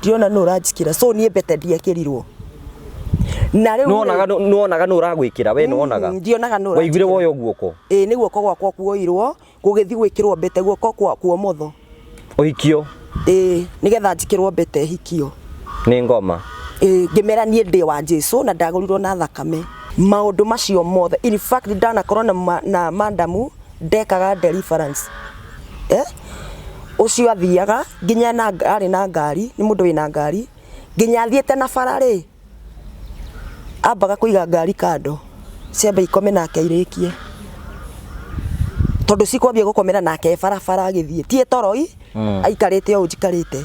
Ndirona nũ ũranjĩkĩra, so niĩ mbete ndiekĩrirwo. Na rĩu Nĩwonaga nĩwonaga nũ ũragwĩkĩra we nĩwonaga? Ndionaga nũ Waiguire ũranjĩkĩra. woywo guoko? Ĩĩ nĩ guoko gwakwa kuoirwo gũgĩthiĩ gwĩkĩrwo mbete guoko kwa ũmotho. Ũhikio? Ĩĩ nĩgetha njĩkĩrwo mbete hikio. Nĩ ngoma. Ĩĩ ngĩmera niĩ ndĩ wa Jesu na ndagũrirwo na thakame. Maũndũ macio mothe, in fact ndanakorwo na madamu ndekaga deliverance. Eh? Ũcio athiaga nginya na arĩ na ngari, nĩ mũndũ wĩna ngari, nginya athiĩte na bara rĩ, ambaga kũiga ngari kando, ciambe ikome nake irĩkie. Tondũ cikwambia gũkomera nake e barabara agĩthiĩ, ti e toro-ĩ, aikarĩte o ũũ njikarĩte,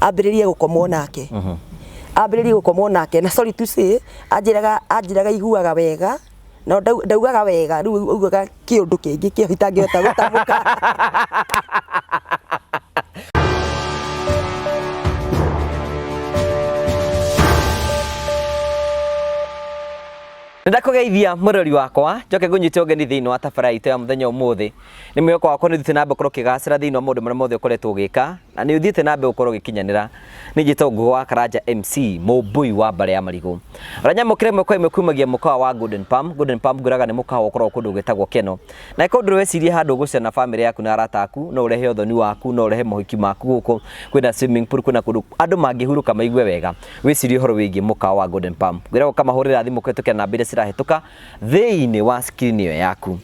ambĩrĩrie gũkomwo nake. Ambĩrĩrie gũkomwo nake, na sorry to say, anjĩraga anjĩraga aiguaga wega, no ndaugaga wega, rĩu augaga kĩũndũ kĩngĩ kĩo itangĩhota gũtamũka. Nĩndakũgeithia mũrori wakwa njoke ngũnyite ũgeni thĩinĩ wa tabara itũ ya mũthenya ũmũthĩ. Nĩ mwĩhoko wakwa nĩ ũthiĩte na mbere gũkorwo ũkĩgacĩra thĩinĩ wa maũndũ marĩa mothe ũkoretwo ũgĩka na nĩ ũthiĩte na mbere gũkorwo ũgĩkinyanĩra. Niĩ njĩtagwo Ngũgĩ wa Karanja MC, mũmbũi wa mbarĩ ya marigũ. Ũranyamũkĩra ĩmwe kwa ĩmwe kumagia mũkawa wa Golden Palm. Golden Palm ngwĩraga nĩ mũkawa ũkoragwo kũndũ gwĩtagwo Keno. Na ĩkorwo ndũrĩ weciria handũ ũgũcera na bamĩrĩ yaku na arata aku, no ũrehe ũthoni waku, no ũrehe mohiki maku gũkũ. Kwĩna swimming pool, kwĩna kũndũ andũ mangĩhurũka maigue wega. Wĩcirie ũhoro wĩgiĩ mũkawa wa Golden Palm. Ngwĩraga ũkamahũrĩra thimũ kũhĩtũkĩra namba iria cirahĩtũka thĩinĩ wa screen ĩyo yaku.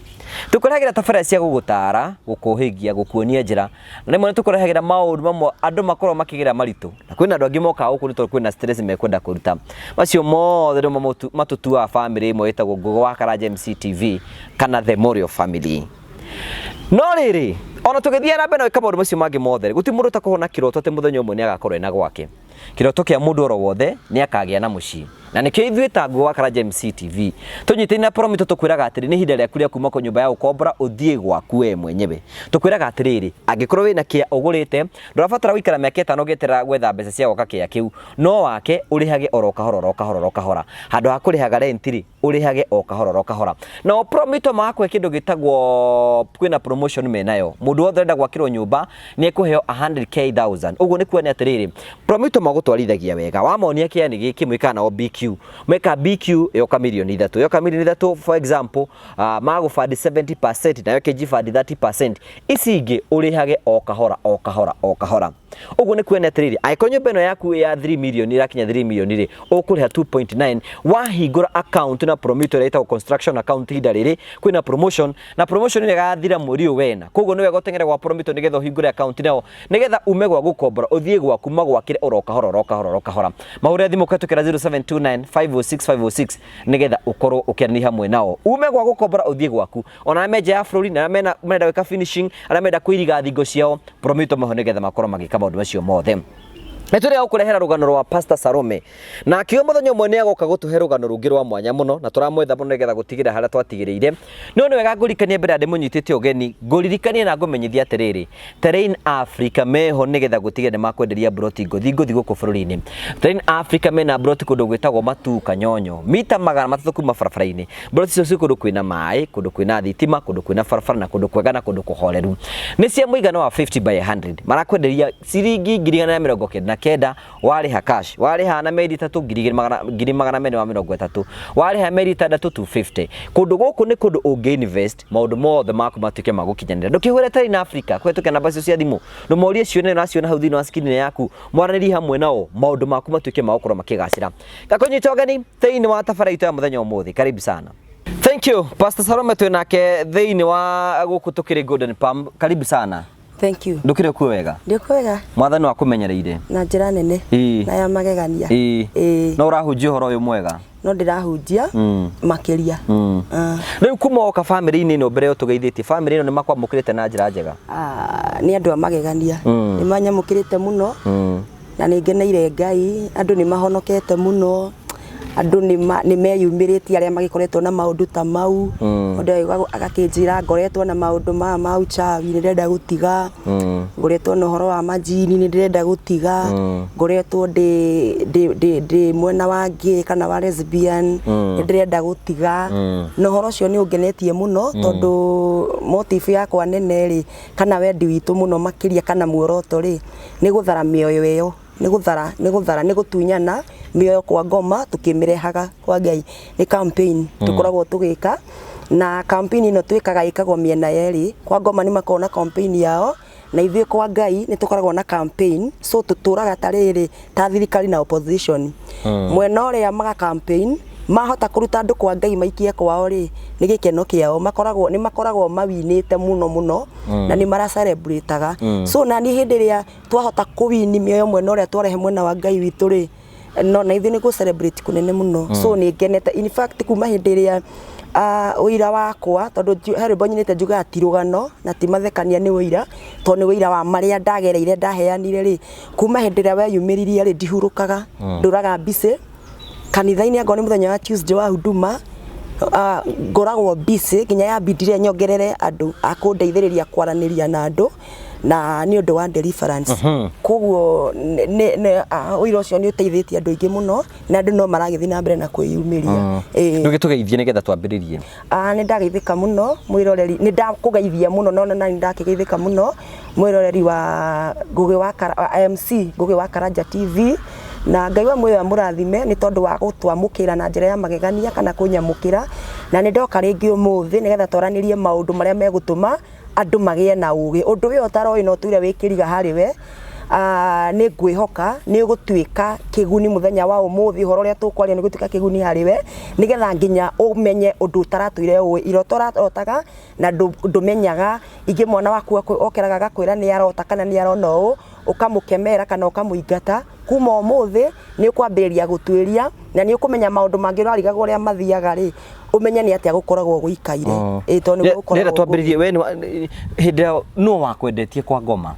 Tũkũrehagĩra tabarĩra cia gũgũtara, gũkũhĩgia, gũkuonia njĩra, na rĩmwe nĩ tũkũrehagĩra maũndũ mamwe andũ makoragwo makĩgera maritũ, na kwĩna andũ angĩ mokaga gũkũ nĩ tondũ kwĩna stress mekwenda kũruta. Macio mothe nĩmo matũtuaga bamĩrĩ ĩmwe ĩtagwo Ngũgĩ wa Karanja MC TV kana The Morio Family. No rĩrĩ, ona tũgĩthiaga na mbere na gwĩka maũndũ macio mangĩ mothe, gũtirĩ mũndũ ũtakoragwo na kĩroto atĩ mũthenya ũmwe nĩ agakorwo ena gwake. Kĩroto kĩa mũndũ oro wothe nĩ akagĩa na mũciĩ. Na nĩkĩo ithuĩ ta Ngũgĩ wa Karanja MC TV tũnyitĩrĩire na Promito tũkwĩraga atĩrĩ nĩ ihinda rĩaku rĩa kuma kwa nyũmba ya gũkombora ũthiĩ gwaku we mwenyewe. Tũkwĩraga atĩrĩrĩ, angĩkorwo wĩna kĩa ũgũrĩte, ndũrabatara gũikara mĩaka ĩtano ũgĩeterera gwetha mbeca cia gwaka kĩa kĩu, no wake ũrĩhage oro kahora oro kahora oro kahora. Handũ ha kũrĩhaga rent rĩ, ũrĩhage o kahora oro kahora. Nao Promito magakũhe kĩndũ gĩtagwo kwĩna promotion menayo. Mũndũ wothe ũrenda gwakĩrwo nyũmba nĩ ekũheo 100k thousand. Ũguo nĩ kuonania atĩrĩrĩ, Promito magũtwarithagia wega. Wamonia kĩea nĩ gĩkĩ mwĩkaga nao BQ. Mweka BQ yoka mirioni ithatũ. Yoka mirioni ithatũ for example, magũbandi 70% nayo ĩkĩnjibandi 30%. Ici ingĩ ũrĩhage o kahora o kahora o kahora. Ũguo nĩ kuonania atĩrĩrĩ, angĩkorwo nyũmba ĩno yaku ya 3 million ĩrakinya 3 million rĩ, ũkũrĩha 2.9 wahingũra account na Promito ĩrĩa ĩtagwo construction account ihinda rĩrĩ kwĩna promotion na promotion ĩno ĩgathira mweri ũyũ wena. Koguo nĩ wega ũteng'ere gwa Promito nĩgetha ũhingũre account nao nĩgetha ume gwa gũkombora ũthiĩ gwaku magwakĩre oro kahora oro kahora oro kahora. Mahũrĩre thimũ kũhĩtũkĩra 0729 506 506 nĩgetha ũkorwo ũkĩaranĩria hamwe nao. Ume gwa gũkombora ũthiĩ gwaku. Ona arĩa me nja ya bũrũri na arĩa marenda gwĩka finishing, arĩa marenda kũiriga thingo ciao, Promito meho nĩgetha makorwo magĩka maũndũ macio mothe. Nĩ tũrĩa gũkũrehera rũgano rwa Pastor Salome na akiuga mũthenya ũmwe nĩ agoka gũtũhe rũgano rũngĩ rwa mwanya mũno na tũramwetha mũno nĩgetha gũtigĩrĩra harĩa twatigĩrĩire. No nĩ wega ngũririkanie mbere ya ndĩmũnyitĩte ũgeni, ngũririkanie na ngũmenyithie atĩrĩrĩ, Terrain Africa meho nĩgetha gũtigĩrĩra nĩ makwenderia mburoti ngũthi ngũthi gũkũ bũrũri-inĩ. Terrain Africa mena mburoti kũndũ gwĩtagwo Matuu Kanyonyo, mita 300 kuma barabara-inĩ. Mburoti icio ciĩ kũndũ kwĩna maĩ, kũndũ kwĩna thitima, kũndũ kwĩna barabara na kũndũ kwega na kũndũ kũhoreru. Nĩ cia mũigana wa 50 by 100. Marakwenderia ciringi 199,000 warĩha cash, warĩha na mĩeri ĩtatũ 230,000, warĩha mĩeri ĩtandatũ 250. Kũndũ gũkũ nĩ kũndũ ũngĩ invest maũndũ mothe maku matuĩke ma gũkinyanĩra. Ndũkĩhũre Terrain Africa kũhĩtũkĩra namba icio cia thimũ, ndũmorie ciũria ũraciona hau thĩinĩ wa screen yaku, mwaranĩrie hamwe nao maũndũ maku matuĩke ma gũkorwo makĩgacĩra. Ngakũnyita ũgeni thĩinĩ wa tabara itũ ya mũthenya ũmũthĩ. Karibu sana. Thank you Pastor Salome, twĩ nake thĩinĩ wa gũkũ tũkĩrĩ Golden Palm. Karibu sana. Thank you. Ndũkĩrĩ kuo wega? Ndĩ kwega. Mwathani wakũmenyereire na njĩra nene na ya magegania. Ĩĩ. No ũrahunjia ũhoro ũyũ mwega? No ndĩrahunjia makĩria. Rĩu kuma woka bamĩrĩ-inĩ ĩno mbere ũtũgeithĩtie, bamĩrĩ ĩno nĩ makwamũkĩrĩte na njĩra njega? Nĩ andũ a magegania. Nĩ manyamũkĩrĩte mũno na nĩ ngeneire Ngai, andũ nĩ mahonokete mũno. Andũ nĩ meyumĩrĩtie arĩa magĩkoretwo na maũndũ ta mau. Mũndũ agakĩnjĩra ngoretwo na maũndũ maya ma uchawi, nĩ ndĩrenda gũtiga. Ngoretwo na ũhoro wa majini, nĩ ndĩrenda gũtiga. Ngoretwo ndĩ mwena wa gay kana wa lesbian, nĩ ndĩrenda gũtiga. Na ũhoro ũcio nĩ ũngenetie mũno, tondũ motive yakwa nene rĩ, kana wendi witũ mũno makĩria, kana muoroto rĩ, nĩ gũthara mĩoyo ĩyo, nĩ gũthara, nĩ gũthara, nĩ gũtunyana mĩoyo kwa ngoma tũkĩmĩrehaga kwa Ngai. Nĩ campaign tũkoragwo tũgĩka, na campaign ĩno twĩkaga ĩkagwo mĩena yerĩ. Kwa ngoma nĩ makoragwo na campaign yao, na ithuĩ kwa Ngai nĩ tũkoragwo na campaign. So tũtũraga ta rĩrĩ, ta thirikari na opposition. Mwena ũrĩa maga campaign, mahota kũruta andũ kwa Ngai maikie kwao rĩ, nĩ gĩkeno kĩao, makoragwo nĩ makoragwo mawinĩte mũno mũno, na nĩ mara celebrate-aga. So na niĩ hĩndĩ ĩrĩa twahota kũwini mĩoyo mwena ũrĩa, twarehe mwena wa Ngai witũ rĩ, no na ithuĩ nĩ gũ celebrate kũnene mũno. So nĩ ngenete, in fact, kuma hĩndĩ ĩrĩa ũira wakwa, tondũ he rwĩmbo nyinĩte njugaga ti rũgano na ti mathekania, nĩ ũira, tondũ nĩ ũira wa marĩa ndagereire ndaheanire rĩ. Kuma hĩndĩ ĩrĩa weyumĩririe rĩ, ndihurũkaga, ndũraga busy kanitha-inĩ. Angorwo nĩ mũthenya wa Tuesday wa huduma, ngoragwo busy nginya yambindire nyongerere andũ a kũndeithĩrĩria kwaranĩria na andũ na nĩ ũndũ wa deliverance. Koguo ũira ũcio nĩ ũteithĩtie andũ aingĩ mũno, na andũ no maragĩthiĩ na mbere na kwĩyumĩria. Ĩĩ. Ndũgĩtũgeithie nĩgetha twambĩrĩrie. Nĩ ndageithĩka mũno mwĩroreri, nĩ ndakũgeithia mũno, no na nĩ ndakĩgeithĩka mũno mwĩroreri wa Ngũgĩ wa wa MC Ngũgĩ wa Karanja TV, na Ngai wa muoyo amũrathime nĩ tondũ wa gũtwamũkĩra na njĩra ya magegania kana kũnyamũkĩra. Na nĩ ndoka rĩngĩ ũmũthĩ nĩgetha twaranĩrie maũndũ marĩa megũtũma andũ magĩe na ũgĩ. Ũndũ ũyũ ũtaroĩ no ũtũire wĩ kĩriga harĩ we, nĩ ngwĩhoka nĩ ũgũtuĩka kĩguni mũthenya wa ũmũthĩ. Ũhoro ũrĩa tũkwaria nĩ ũgũtuĩka kĩguni harĩ we, nĩgetha nginya ũmenye ũndũ ũtaratũire ũĩ, iroto ũrarotaga na ndũmenyaga. Ingĩ mwana waku okĩraga agakwĩra nĩ arota kana nĩ arona ũũ, ũkamũkemera kana ũkamũingata. Kuma ũmũthĩ nĩ ũkwambĩrĩria gũtuĩria na nĩ ũkũmenya maũndũ mangĩ ũrarigagwo ũrĩa mathiaga rĩ, ũmenye nĩ atĩa gũkoragwo gũikaire. Ĩĩ, tondũ nĩguo gũkoragwo. Ndĩrenda twambĩrĩrie, we hĩndĩ ĩrĩa nũ wakwendetie kwa ngoma?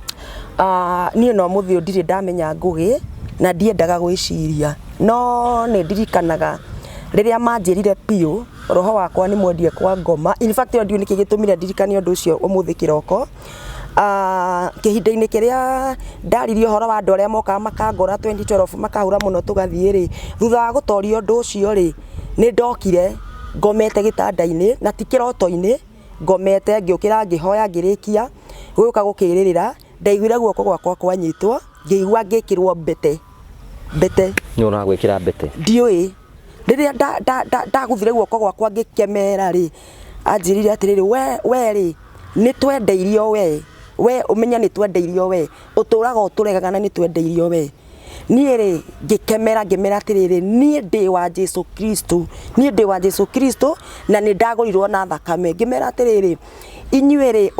Niĩ no mũthĩ ũyũ ndirĩ ndamenya Ngũgĩ na ndiendaga gwĩciria, no nĩ ndirikanaga rĩrĩa manjĩrire biũ roho wakwa nĩ mwendie kwa ngoma. In fact, ĩyo ndiũĩ nĩkĩ gĩtũmire ndirikane ũndũ ũcio ũmũthĩ kĩroko. Kĩhinda-inĩ kĩrĩa ndaririe ũhoro wa andũ arĩa mokaga makangora 2012, makahũra mũno tũgathiĩ rĩ, thutha wa gũtoria ũndũ ũcio rĩ, nĩ ndokire ngomete gĩtanda-inĩ, na ti kĩroto-inĩ, ngomete, ngĩũkĩra, ngĩhoya, ngĩrĩkia gũka gũkĩrĩrĩra, ndaiguire guoko gwakwa kwanyitwo, ngĩigua ngĩkĩrwo mbete, mbete. Nĩ ũragwĩkĩra mbete? Ndiũĩ. Rĩrĩa ndaguthire guoko gwakwa ngĩkemera rĩ, anjĩrire atĩrĩrĩ, we rĩ, nĩ twendeirio, we ũmenye nĩ twendeirio, we ũtũraga ũtũregaga na nĩ twendeirio we. Niĩ rĩ, ngĩkemera, ngĩmera atĩrĩrĩ, niĩ ndĩ wa Jesu Kristo, niĩ ndĩ wa Jesu Kristo na nĩ ndagũrirwo na thakame. Ngĩmera atĩrĩrĩ, inyuĩ rĩ,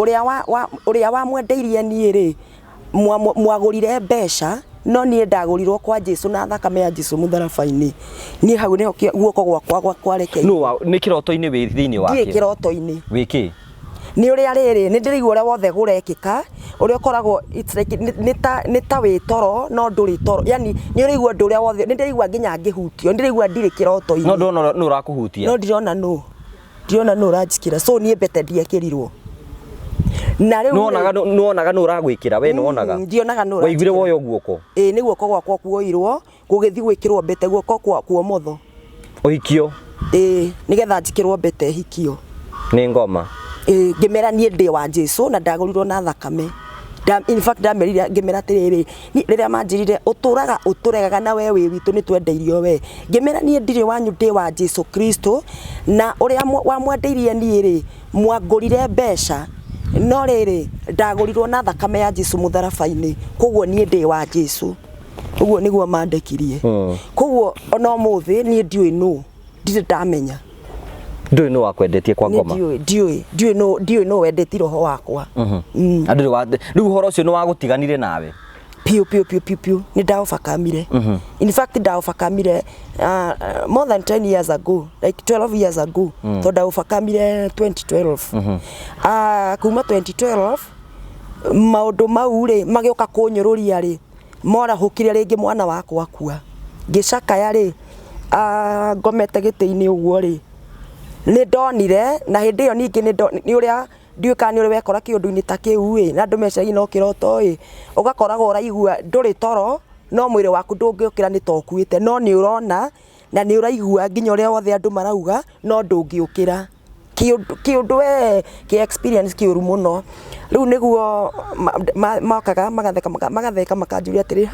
ũrĩa wamwendeirie niĩ rĩ, mwagũrire mbeca, no niĩ ndagũrirwo kwa Jesu na thakame ya Jesu mũtharaba-inĩ. Niĩ hau nĩho guoko gwakwa kwarekeire. Nũ nĩ kĩroto-inĩ wĩ thĩinĩ Ndiĩ wake? Kĩroto-inĩ. Wĩ kĩ? Nĩ ũrĩa rĩrĩ, nĩ ndĩraigua ũrĩa wothe gũrekĩka, ũrĩa ũkoragwo, it's like nĩ ta wĩ toro no ndũrĩ toro, yani nĩ ũraigua ũndũ ũrĩa wothe. Nĩ ndĩraigua nginya ngĩhutio, nĩ ndĩraigua ndirĩ kĩroto-inĩ. No ndona nũ ũrakũhutia? No ndirona nũ ũranjĩkĩra. So niĩ mbete ndiekĩrirwo na rĩu. Nĩwonaga nĩwonaga nũ ũragwĩkĩra we? Nĩwonaga? Ndionaga nũ Waiguire ũranjĩkĩra. Woyo guoko? Ĩĩ, nĩ guoko gwakwa kuoirwo gũgĩthiĩ gwĩkĩrwo mbete, guoko kwa kuomotho. Ũhikio? Ĩĩ, nĩgetha njĩkĩrwo mbete hikio. Nĩ ngoma? Ĩĩ, ngĩmera niĩ ndĩ wa Jesu na ndagũrirwo na thakame. In fact, ndamerire, ngĩmera atĩrĩrĩ, rĩrĩa manjĩrire ũtũraga ũtũregaga na we wĩ witũ, nĩ twendeirio we, ngĩmera niĩ ndirĩ wanyu, ndĩ wa Jesu Kristo, na ũrĩa wamwendeirie niĩ rĩ, mwangũrire mbeca, no rĩrĩ, ndagũrirwo na thakame ya Jesu mũtharaba-inĩ, koguo niĩ ndĩ wa Jesu. Ũguo nĩguo mandekirie. Koguo ona ũmũthĩ niĩ ndiũĩ nũ, ndirĩ ndamenya. Ndũĩ nũ wakwendetie kwa Niĩ ngoma? Ndiũĩ nũ wendetie roho wakwa. Na ndũrĩ rĩu ũhoro ũcio nĩ wagũtiganire nawe? Piũ piũ piũ piũ piũ, nĩ ndaobakamire. In fact, ndaobakamire more than 10 years ago, like 12 years ago, tondũ ndaobakamire 2012. Kuma 2012 maũndũ mau rĩ magĩũka kũnyũrũria rĩ, morahũkire rĩngĩ mwana wakwa akua, ngĩcakaya rĩ. Ngomete gĩtĩ-inĩ ũguo rĩ, nĩ ndonire na hĩndĩ ĩyo ningĩ nĩ ũrĩa ndiũĩ kana nĩ ũrĩ wekora kĩũndũ-inĩ ta kĩu ĩ, na andũ meciragia no kĩroto ĩ, ũgakoragwo ũraigua ndũrĩ toro no mwĩrĩ waku ndũngĩũkĩra nĩ ta ũkuĩte, no nĩ ũrona na nĩ ũraigua nginya ũrĩa wothe andũ marauga no ndũngĩũkĩra. Kĩũndũ we kĩ experience kĩũru mũno. Rĩu nĩguo mokaga magatheka magatheka makanjũria atĩrĩ,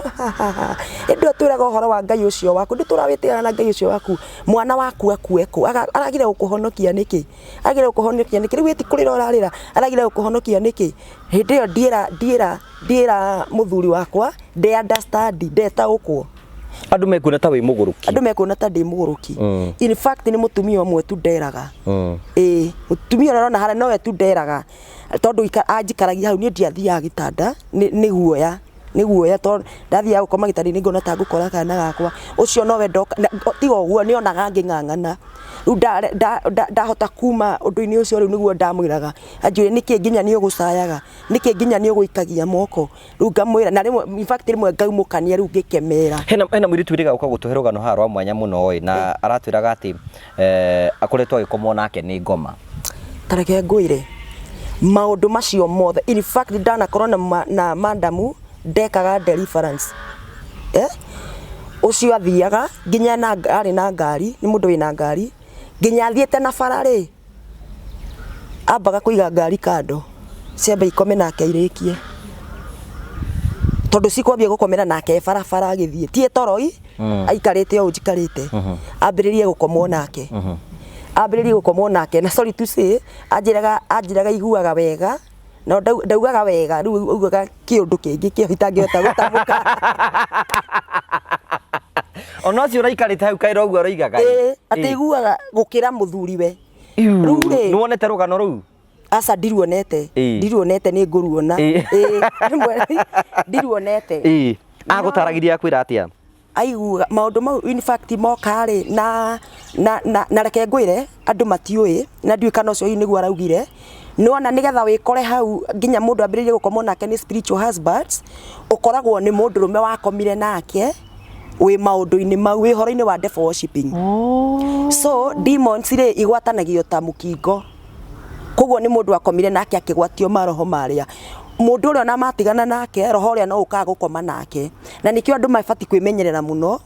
ĩndĩ ũtwĩraga ũhoro wa Ngai ũcio waku, ndũtũraga wĩtĩaga na Ngai ũcio waku, mwana waku akue kũ? Aragire gũkũhonokia nĩkĩ? Aragire gũkũhonokia nĩkĩ? Rĩu ĩ ti kũrĩra ũrarĩra, aragire gũkũhonokia nĩkĩ? Hĩndĩ ĩyo ndiĩra ndiĩra ndiĩra mũthuri wakwa, nde understand, ndetaũkwo. Andũ mekuona ta wĩ mũgũrũki. Andũ mekuona ta ndĩ mũgũrũki. In fact nĩ mũtumia ũmwe tu nderaga. Ĩĩ, mũtumia ũrĩa ũrona harĩa nowe tu nderaga tondũ anjikaragia hau, niĩ ndiathiaga gĩtanda nĩ guoya, nĩ guoya tondũ ndathiaga gũkoma gĩtanda-inĩ ngona ta ngũkora kana gakwa. Ũcio nowe ndoka, tiga ũguo nĩ onaga ngĩng'ang'ana. Rĩu ndahota kuma ũndũ-inĩ ũcio rĩu nĩguo ndamwĩraga, anjũria nĩkĩ nginya nĩ ũgũcayaga, nĩkĩ nginya nĩ ũgũikagia moko. Rĩu ngamwĩra na rĩmwe in fact rĩmwe ngaumũkania rĩu ngĩkemera. Hena mũirĩtu wĩrĩga gũka gũtũhe rũgano haha rwa mwanya mũno ĩ, na aratwĩraga atĩ akoretwo agĩkomwo nake nĩ ngoma. Ta reke ngwĩre maũndũ macio mothe, in fact ndanakorwo na madamu ndekaga deliverance, ũcio athiaga nginya arĩ na ngari, nĩ mũndũ wĩna ngari, nginya athiĩte na bara rĩ, ambaga kũiga ngari kando ciambe ikome nake irĩkie, tondũ cikwambia gũkomera nake e barabara agĩthiĩ, ti e toro ii, aikarĩte o ũũ njikarĩte, ambĩrĩrie gũkomwo nake, ambĩrĩrie gũkomwo nake, na sorry to say, anjĩraga anjĩraga aiguaga wega, no ndaugaga wega, rĩu augaga kĩũndũ kĩngĩ kĩo itangĩhota gũtamũka. Ona ũcio ũraikarĩte hau kaĩra ũguo aroigaga ĩ. Ĩĩ, atĩ aiguaga gũkĩra mũthuriwe. Rĩu rĩ, Nĩ wonete rũgano rũu? Aca ndiruonete. Ndiruonete nĩ ngũruona. Ĩĩ, rĩmwe ndiruonete. Ĩĩ. Agũtaragĩria akwĩra atĩa? Aiguaga maũndũ mau in fact moka rĩ, na reke ngwĩre andũ matiũĩ na ndiũĩ kana ũcio hihi nĩguo araugire, nĩwona nĩgetha wĩkore hau nginya mũndũ ambĩrĩrie gũkomwo nake nĩ spiritual husbands, ũkoragwo nĩ mũndũrũme wakomire nake wĩ maũndũ-inĩ mau, wĩ ũhoro-inĩ wa devil worshiping. So demons rĩ igwatanagio ta mũkingo, koguo nĩ mũndũ akomire nake akĩgwatio maroho marĩa. Mũndũ ũrĩa ona matigana nake, roho ũrĩa no ũkaga gũkoma nake. Na nĩkĩo andũ mabatiĩ kwĩmenyerera mũno,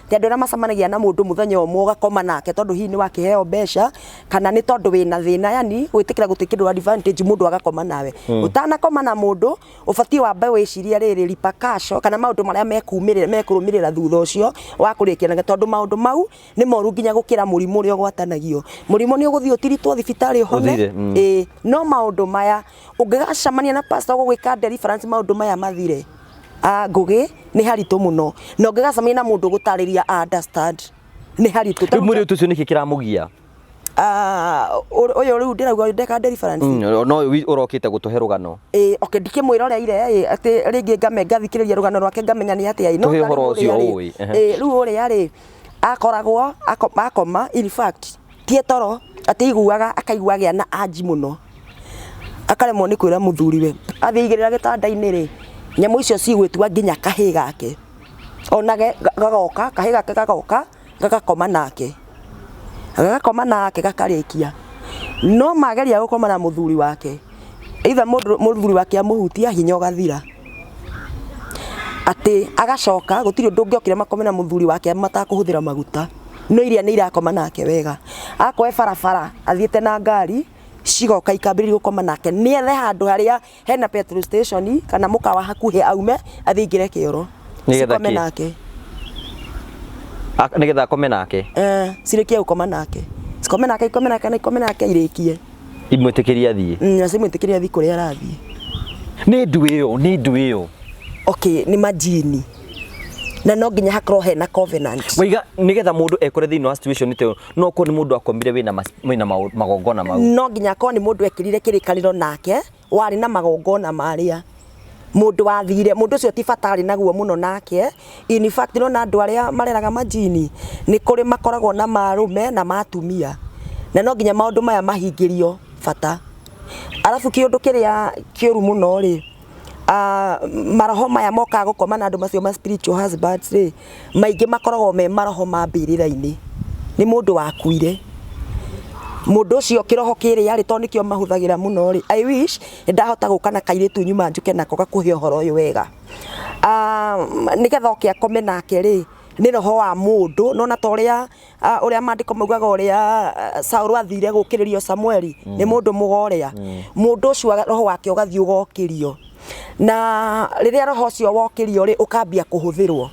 ti andũ arĩa macemanagia na mũndũ mũthenya ũmwe ũgakoma nake tondũ hihi nĩ wakĩheo mbeca, kana nĩ tondũ wĩna thĩna, yani gwĩtĩkĩra gũtĩkĩrwo advantage mũndũ agakoma nawe. Ũtanakoma na mũndũ, ũbatiĩ wambe wĩcirie rĩrĩ repercussion kana maũndũ marĩa mekumĩrĩra mekũrũmĩrĩra thutha ũcio wa kũrĩkia nake, tondũ maũndũ mau nĩ moru nginya gũkĩra mũrimũ ũrĩa ũgwatanagio. Mũrimũ nĩ ũgũthiĩ ũtiritwo thibitarĩ ũhone, Ũthire, ĩĩ, no maũndũ maya ũngĩgacemania na pastor ũgũgwĩka deliverance maũndũ maya mathire, Ngũgĩ nĩ haritũ mũno, na ũngĩgacemania na mũndũ ũgũtarĩria understand nĩ haritũ. Rĩu mũirĩtu ũcio nĩkĩ kĩramũgia? Ũyũ rĩu ndĩrauga ndeka deliverance. No ũyũ ũrokĩte gũtũhe rũgano. Ĩĩ, okay, ndikĩmwĩra ũrĩa ire ĩ, atĩ rĩngĩ ngathikĩrĩria rũgano rwake ngamenya nĩ atĩa ĩ. No Tũhe ta ũhoro rĩu ũcio ũrĩa rĩ, ũĩ, ehe. Ĩĩ, rĩu ũrĩa rĩ, akoragwo akoma, in fact, ti toro, atĩ aiguaga, akaigua agĩa na anji mũno. Akaremwo nĩ kwĩra mũthuriwe. Athiĩ aigĩrĩra gĩtanda-inĩ rĩ, nyamũ icio cigwĩtua nginya kahĩĩ gake. Onage gagoka, kahĩĩ gake gagoka, gagakoma nake. Gagakoma nake gakarĩkia. No mageria gũkoma na mũthuri wake, either mũthuri wake amũhutia hinya ũgathira. Atĩ agacoka gũtirĩ ũndũ ũngĩokire makome na mũthuri wake matakũhũthĩra maguta. No iria nĩ irakoma nake wega. Akorwo e barabara athiĩte na ngari, cigoka ikambĩrĩria gũkoma nake. Nĩ ethe handũ harĩa hena petrol station kana mũkawa hakuhĩ aume athiĩ aingĩre kĩoro. Nĩgetha Cikome kĩ? nake. Nĩgetha akome nake. Cirĩkie gũkoma nake. Cikome nake, ikome nake na ikome nake irĩkie. Imwĩtĩkĩrie athiĩ. Na cimwĩtĩkĩrie athiĩ kũrĩa arathiĩ. Nĩ ndu ĩyo, nĩ ndu ĩyo. Okay, nĩ majini. Na no nginya hakorwo hena covenant. Waiga nĩgetha mũndũ ekore thĩinĩ wa situation ta ĩyo, no korwo nĩ mũndũ akomire wĩna magongona mau. No nginya akorwo nĩ mũndũ ekĩrire kĩrĩkanĩro nake, warĩ na magongona marĩa. Mũndũ wathire, mũndũ ũcio ti bata arĩ naguo mũno nake. In fact, nĩwona andũ arĩa mareraga majini, nĩ kũrĩ makoragwo na marũme na matumia. Na no nginya maũndũ maya mahingĩrio bata. Arabu kĩũndũ kĩrĩa kĩũru mũno rĩ, Maroho maya mokaga gũkoma na andũ macio ma spiritual husbands rĩ, maingĩ makoragwo me maroho ma mbĩrĩra-inĩ. Nĩ mũndũ wakuire. Mũndũ ũcio kĩroho kĩrĩa rĩ, tondũ nĩkĩo mahũthagĩra mũno rĩ, I wish nĩ ndahota gũka na kairĩtu nyuma njũke nako gakũhe ũhoro ũyũ wega. Nĩgetha oke akome nake rĩ, nĩ roho wa mũndũ, nĩwona ta ũrĩa ũrĩa maandĩko maugaga ũrĩa Saũlũ athire gũkĩrĩrio Samueli nĩ mũndũ mũgo ũrĩa mũndũ ũcio roho wake ũgathiĩ ũgokĩrio na rĩrĩa roho ũcio wokĩrio rĩ ũkambia kũhũthĩrwo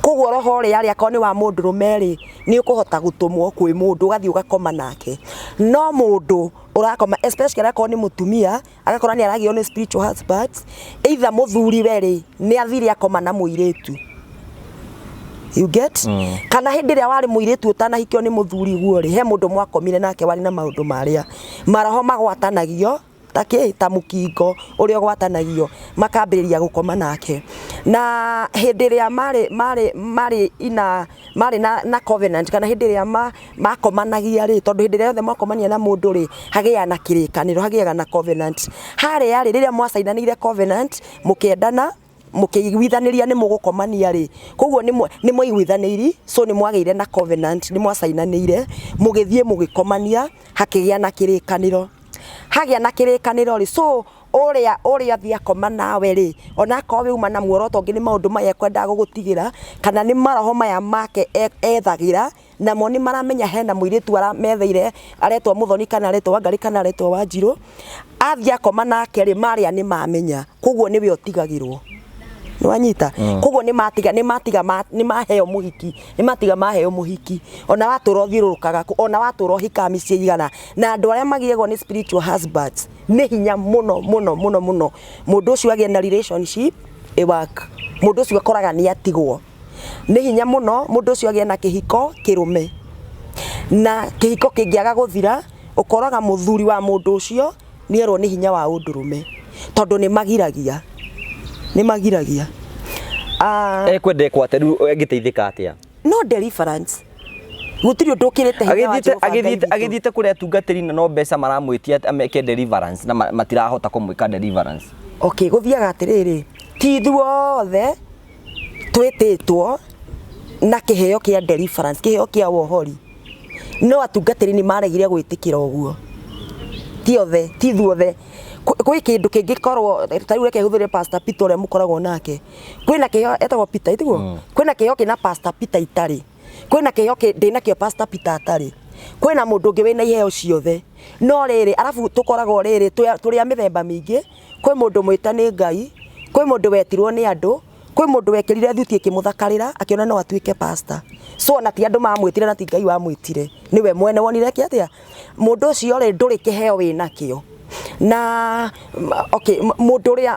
koguo roho ũrĩa rĩ akorwo nĩ wa mũndũrũme rĩ nĩ ũkũhota gũtũmwo kwĩ mũndũ ũgathiĩ ũgakoma nake no mũndũ ũrakoma especially akorwo nĩ mũtumia agakora nĩ aragĩo nĩ spiritual husbands either mũthuri we rĩ nĩ athire akoma na mũirĩtu, you get? Kana hĩndĩ ĩrĩa warĩ mũirĩtu ũtanahikio nĩ mũthuri guo rĩ, he mũndũ mwakomire nake warĩ na maũndũ marĩa maroho magwatanagio ta kĩ ta mũkingo ũrĩa ũgwatanagio makambĩrĩria gũkoma nake na hĩndĩ ĩrĩa marĩ ina marĩ na covenant kana hĩndĩ ĩrĩa makomanagia rĩ, tondũ hĩndĩ ĩrĩa yothe mwakomania na mũndũ rĩ, hagĩaga na kĩrĩkanĩro, hagĩaga na covenant harĩa rĩ, rĩrĩa mwacainanĩire covenant mũkĩendana mũkĩiguithanĩria nĩ mũgũkomania rĩ, koguo nĩ mwaiguithanĩiri, so nĩ mwagĩire na covenant, nĩ mwacainanĩire mũgĩthiĩ mũgĩkomania hakĩgĩa na kĩrĩkanĩro, hagĩa na kĩrĩkanĩro rĩ, so ũrĩa athiĩ akoma nawe rĩ, onakorwo we uma na muoroto ũngĩ nĩ maũndũ maya ekwendaga gũgũtigĩra kana nĩ maroho maya make ethagĩra namo nĩ maramenya hena mũirĩtu arametheire aretwo Mũthoni kana aretwo Wangarĩ kana aretwo Wanjirũ, athiĩ akoma nake rĩ, marĩa nĩ mamenya, koguo nĩwe ũtigagĩrwo. Nĩwanyita? Koguo nĩ matiga nĩ maheo mũhiki, nĩ matiga maheo mũhiki. Ona watũra ũthiũrũrũkaga kũ, ona watũra ũhikaga mĩciĩ igana, na andũ arĩa magĩagwo nĩ spiritual husbands nĩ hinya mũno mũno mũno mũno mũndũ ũcio agĩe na relationship ĩ work. Mũndũ ũcio akoraga nĩ atigwo. Nĩ hinya mũno mũndũ ũcio agĩe na kĩhiko kĩrũme. Na kĩhiko kĩngĩaga gũthira, ũkoraga mũthuri wa mũndũ ũcio nĩ erwo nĩ hinya wa ũndũrũme tondũ nĩ magiragia, nĩ magiragia. Ekwendekwo atĩa rĩu angĩteithĩka atĩa? No deliverance, gũtirĩ ũndũ ũkĩrĩte hinya wa agĩthiĩte Jehova Ngai agĩthiĩte witũ. Agĩthiĩte kũrĩ atungatĩri na no mbeca maramwĩtia ameke deliverance na matirahota kũmwĩka deliverance. Okay, gũthiaga atĩrĩrĩ, ti ithuothe twĩtĩtwo na kĩheo kĩa deliverance, kĩheo kĩa wohori, no atungatĩri nĩ maregire gwĩtĩkĩra ũguo. Ti othe, ti ithuothe. Kwĩ kĩndũ kĩngĩkorwo ta rĩu reke hũthĩre Pastor Peter ũrĩa mũkoragwo nake, kwĩna kĩheo etagwo Peter itiguo, kwĩna kĩheo kĩna Pastor Peter itarĩ, kwĩna kĩheo ndĩnakĩo Pastor Peter atarĩ, kwĩna mũndũ ũngĩ wĩna iheo ciothe, no rĩrĩ arabu tũkoragwo rĩrĩ tũrĩ a mĩthemba mĩingĩ. Kwĩ mũndũ mwĩte nĩ Ngai, kwĩ mũndũ wetirwo nĩ andũ, kwĩ mũndũ wekĩrire thuti ĩkĩmũthakarĩra akĩona no atuĩke pastor, so ona ti andũ mamwĩtire na ti Ngai wamwĩtire, nĩwe mwene wonire eke atĩa mũndũ ũcio rĩ, ndũrĩ kĩheo wĩnakĩo na okay, mũndũ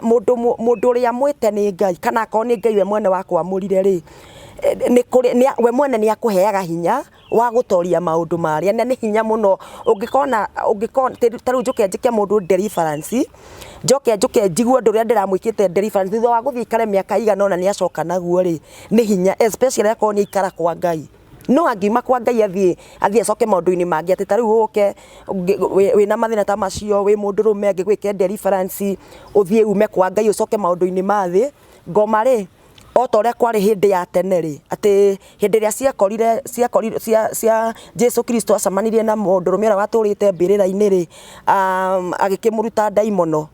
ũrĩa mwĩte nĩ Ngai kana akorwo nĩ Ngai we mwene wakwamũrire rĩ, nĩ kũrĩ we mwene nĩ akũheaga hinya wa gũtoria maũndũ marĩa, na nĩ hinya mũno ũngĩkona ũngĩkona ta rĩu njũke njĩke mũndũ deliverance, njoke njũke njigue ũndũ ũrĩa ndĩramwĩkĩte deliverance thutha wa gũthiĩ ikare mĩaka igana ũna nĩ acoka naguo rĩ, nĩ hinya, especially akorwo nĩ aikara kwa Ngai. No angiuma kwa Ngai athiĩ acoke maũndũ-inĩ mangĩ, atĩ ta rĩu ũke wĩna mathĩna ta macio wĩ mũndũrũme angĩgwĩke deliverance ũthiĩ ume kwa Ngai ũcoke maũndũ-inĩ ma thĩ ngoma rĩ, o ta ũrĩa kwarĩ hĩndĩ ya tene rĩ, atĩ hĩndĩ ĩrĩa ciakorire cia Jesu Kristo acemanirie na mũndũrũme ũrĩa watũrĩte mbĩrĩra-inĩ rĩ, agĩkĩmũruta ndaimono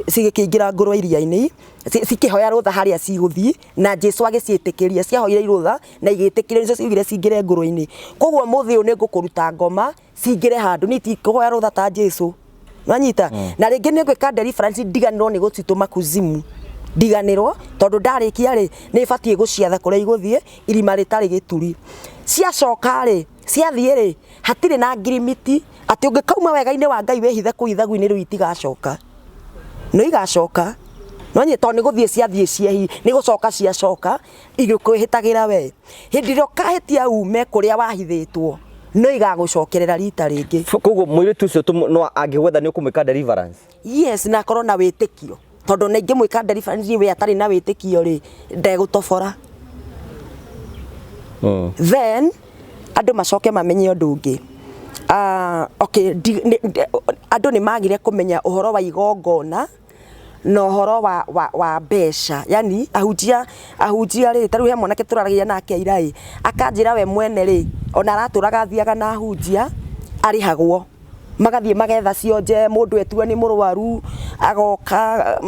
cigĩkĩingĩra ngũrwe iria-inĩ cikĩhoya rũtha harĩa cigũthiĩ na Jesu agĩciĩtĩkĩria, ciahoire rũtha na igĩtĩkĩrio, nĩcio ciugire cingĩre ngũrwe-inĩ. Koguo mũthĩ ũyũ nĩ ngũkũruta ngoma cingĩre handũ, niĩ tikũhoya rũtha ta Jesu, nwanyita? Na rĩngĩ nĩ ngwĩka deliverance ndiganĩrwo nĩ gũcitũma kuzimu, ndiganĩrwo tondũ ndarĩkia rĩ, nĩ batiĩ gũciatha kũrĩa igũthiĩ irima rĩtarĩ gĩturi. Ciacoka rĩ, ciathiĩ rĩ, hatirĩ na ngirimiti atĩ ũngĩkauma wega-inĩ wa Ngai wĩhithe kũu ithagu-inĩ rĩu itigacoka, no igacoka nonye tondũ nĩ gũthiĩ ciathiĩ ciehi, nĩ gũcoka ciacoka igĩkwĩhĩtagĩra we. Hĩndĩ ĩrĩa ũkahĩtia ume kũrĩa wahithĩtwo, no igagũcokerera rita rĩngĩ. Koguo mũirĩtu ũcio no angĩgwetha nĩ ũkũmwĩka deliverance? Yes, na akorwo na wĩtĩkio, tondũ na ingĩmwĩka deliverance we atarĩ na wĩtĩkio rĩ, ndegũtobora. Then andũ macoke mamenye ũndũ ũngĩ. Okay, andũ nĩ magire kũmenya ũhoro wa igongona. Na ũhoro wa mbeca, yani ahunjia, ahunjia rĩ, ta rĩu he mwanake tũraragia nake ira ĩ, akanjĩra we mwene rĩ, ona aratũraga athiaga na ahunjia arĩhagwo, magathiĩ magetha cionje, mũndũ etua nĩ mũrwaru, agoka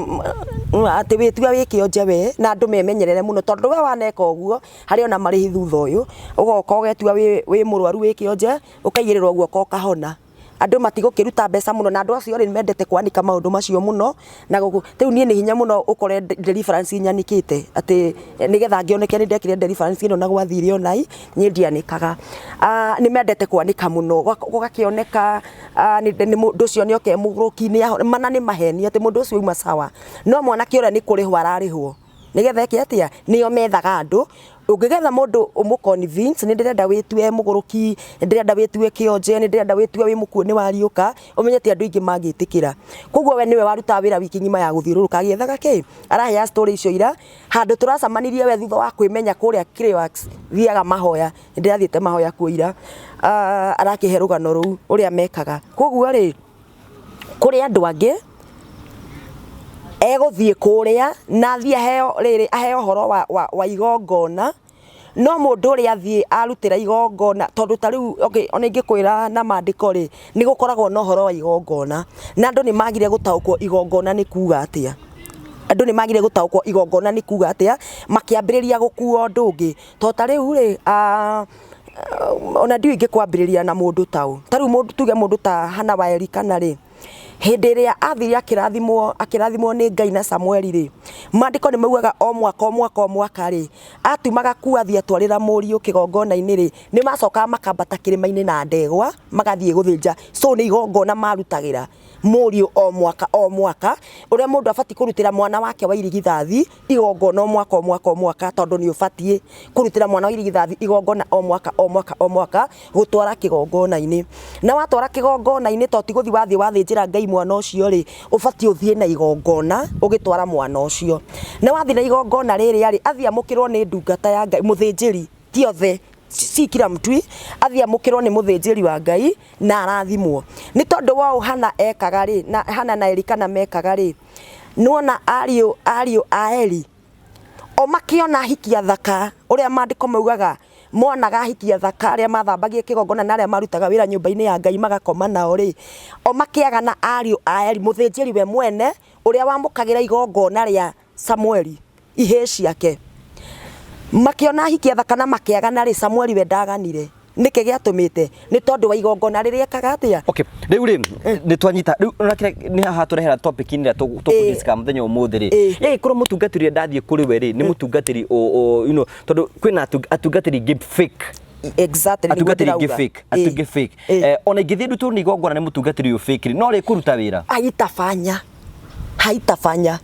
atĩ wĩtue wĩ kĩonje we, na andũ memenyerere mũno, tondũ we waneka ũguo, harĩ ona marĩhi thutha ũyũ, ũgoka ũgetua wĩ mũrwaru wĩ kĩonje, ũkaigĩrĩrwo guoko ũkahona. Andũ matigũkĩruta mbeca mũno, na andũ acio rĩ, nĩmendete kwanĩka maũndũ macio mũno, na rĩu niĩ nĩ hinya mũno ũkore deliverance nyanĩkĩte, atĩ nĩgetha ngĩoneke nĩ ndekire deliverance ĩno na gwathire ũna, niĩ ndianĩkaga. Nĩ mendete kwanĩka mũno, gũgakĩoneka nĩ mũndũ ũcio nĩ oka e mũgũrũki, mana nĩ maheni atĩ mũndũ ũcio auma sawa, no mwanake ũrĩa nĩ kũrĩhwo ararĩhwo, nĩgetha eke atĩa? Nĩo methaga andũ, ũngĩgetha mũndũ ũmũ convince, nĩ ndĩrenda wĩtue mũgũrũki, nĩ ndĩrenda wĩtue kĩonje, nĩ ndĩrenda wĩtue wĩ mũkuũ nĩ wariũka, ũmenye ti andũ aingĩ mangĩtĩkĩra. Koguo we nĩwe warutaga wĩra wiki ng'ima ya gũthiũrũrũka agĩethaga kĩ? Arahea story icio ira, handũ tũracemanirie we thutha wa kwĩmenya kũrĩa Clearwax, thiaga mahoya, nĩ ndĩrathiĩte mahoya kuo ira, arakĩhe rũgano rũu ũrĩa mekaga. Koguo rĩ, kũrĩ andũ angĩ, egũthiĩ kũrĩa na athiĩ aheo rĩrĩ, aheo ũhoro wa igongona, no mũndũ ũrĩa athiĩ arutĩra igongona, tondũ ta rĩu okay ona ingĩkwĩra na mandĩko rĩ, nĩ gũkoragwo na ũhoro wa igongona, na andũ nĩ magire gũtaũkwo igongona nĩ kuga atĩa. Andũ nĩ magire gũtaũkwo igongona nĩ kuga atĩa, makĩambĩrĩria gũkua ũndũ ũngĩ. To ta rĩu rĩ, ona ndiũĩ ingĩkwambĩrĩria na mũndũ ta ũ. Ta rĩu mũndũ, tuge mũndũ ta Hannah wa Elikana rĩ, hĩndĩ ĩrĩa athire akĩrathimwo, akĩrathimwo nĩ Ngai na Samueli rĩ, maandĩko nĩ maugaga o mwaka o mwaka o mwaka rĩ, atumaga kuo athiĩ atwarĩra mũriũ kĩgongona-inĩ rĩ, nĩ macokaga makambata kĩrĩma-inĩ na ndegwa, magathiĩ gũthĩnja. So nĩ igongona marutagĩra mũriũ o mwaka o mwaka, ũrĩa mũndũ abatiĩ kũrutĩra mwana wake wa irigithathi igongona o mwaka o mwaka o mwaka, tondũ nĩ ũbatiĩ kũrutĩra mwana wa irigithathi igongona o mwaka o mwaka o mwaka, gũtwara kĩgongona-inĩ. Na watwara kĩgongona-inĩ to ti gũthiĩ wathiĩ wathĩnjĩra Ngai mwana ũcio rĩ, ũbatiĩ ũthiĩ na igongona ũgĩtwara mwana ũcio. Na wathiĩ na igongona rĩrĩa rĩ, athiĩ amũkĩrwo nĩ ndungata ya Ngai, mũthĩnjĩri, ti othe, si kila mtu, athiĩ amũkĩrwo nĩ mũthĩnjĩri wa Ngai na arathimwo. Nĩ tondũ wa ũũ Hana ekaga rĩ, na Hana na Elikana mekaga rĩ, nĩwona ariũ ariũ a Eli, o makĩona ahiki athaka, ũrĩa maandĩko maugaga, monaga ahiki athaka arĩa mathambagia kĩgongona na arĩa marutaga wĩra nyũmba-inĩ ya Ngai magakoma nao rĩ, o makĩaga na ariũ a Eli, mũthĩnjĩri we mwene, ũrĩa wamũkagĩra igongona rĩa Samueli, ihĩĩ ciake. Makĩona ahiki athaka na makĩagana rĩ, Samueli we ndaganire. Nĩkĩ gĩatũmĩte? Nĩ tondũ wa igongona rĩrĩa ekaga atĩa? Okay, rĩu rĩ, nĩ twanyita rĩu ona kĩrĩa nĩ haha tũrehera topic inĩ ĩrĩa tũkũ-discuss mũthenya ũmũthĩ rĩ. Ĩgĩkorwo mũtungatĩri ũrĩa ndathiĩ kũrĩ we rĩ, nĩ mũtungatĩri tondũ kwĩna atungatĩri aingĩ fake. Exactly, nĩguo Atungatĩri aingĩ ndĩrauga. fake, atungatĩri fake. Ona ingĩthiĩ ndutwo nĩ igongona nĩ mũtungatĩri ũyũ fake rĩ, no rĩkũruta wĩra? Haitafanya. Haitafanya.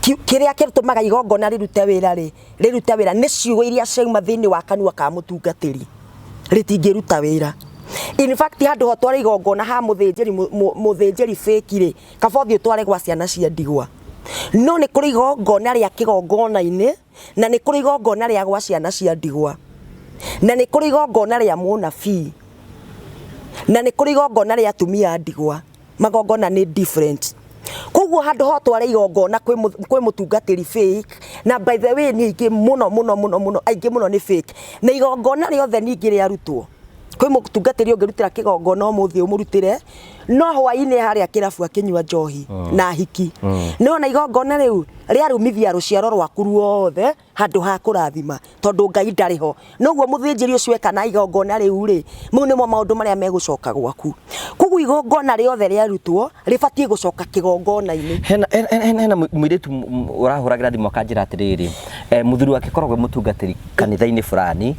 Kĩrĩa gĩtũmaga igongona rĩrute wĩra rĩ, rĩrute wĩra nĩ ciugo iria ciauma thĩinĩ wa kanua ka mũtungatĩri, rĩtingĩruta wĩra. In fact, handũ ha ũtware igongona ha mũthĩnjĩri, mũthĩnjĩri fake rĩ, kaba ũthiĩ ũtware gwa ciana cia ndigwa. No nĩ kũrĩ igongona rĩa kĩgongona-inĩ, na nĩ kũrĩ igongona rĩa gwa ciana cia ndigwa, na nĩ kũrĩ igongona rĩa mũnabii, na nĩ kũrĩ igongona rĩa atumia a ndigwa. Magongona nĩ different. Koguo handũ ha ũtware igongona kwĩ mũtungatĩri fake, na by the way nĩ aingĩ mũno mũno mũno mũno, aingĩ mũno nĩ fake. Na igongona rĩothe ningĩ rĩarutwo, kwĩ mũtungatĩri ũngĩrutĩra kĩgongona ũmũthĩ ũmũrutĩre, no hwainĩ harĩa kĩrabu akĩnyua njohi na hiki. Nĩwona igongona rĩu rĩarumithia rũciaro rwaku ruothe handũ ha kũrathima, tondũ Ngai ndarĩ ho. Noguo mũthĩnjĩri ũcio eka na igongona rĩu rĩ, mau nĩmo maũndũ marĩa megũcoka gwaku. Koguo igongona rĩothe rĩarutwo, rĩbatiĩ gũcoka kĩgongona-inĩ. Hena mũirĩtu ũrahũragĩra thimũ akanjĩra atĩrĩrĩ, mũthuri wake akoragwo e mũtungatĩri kanitha-inĩ fulani,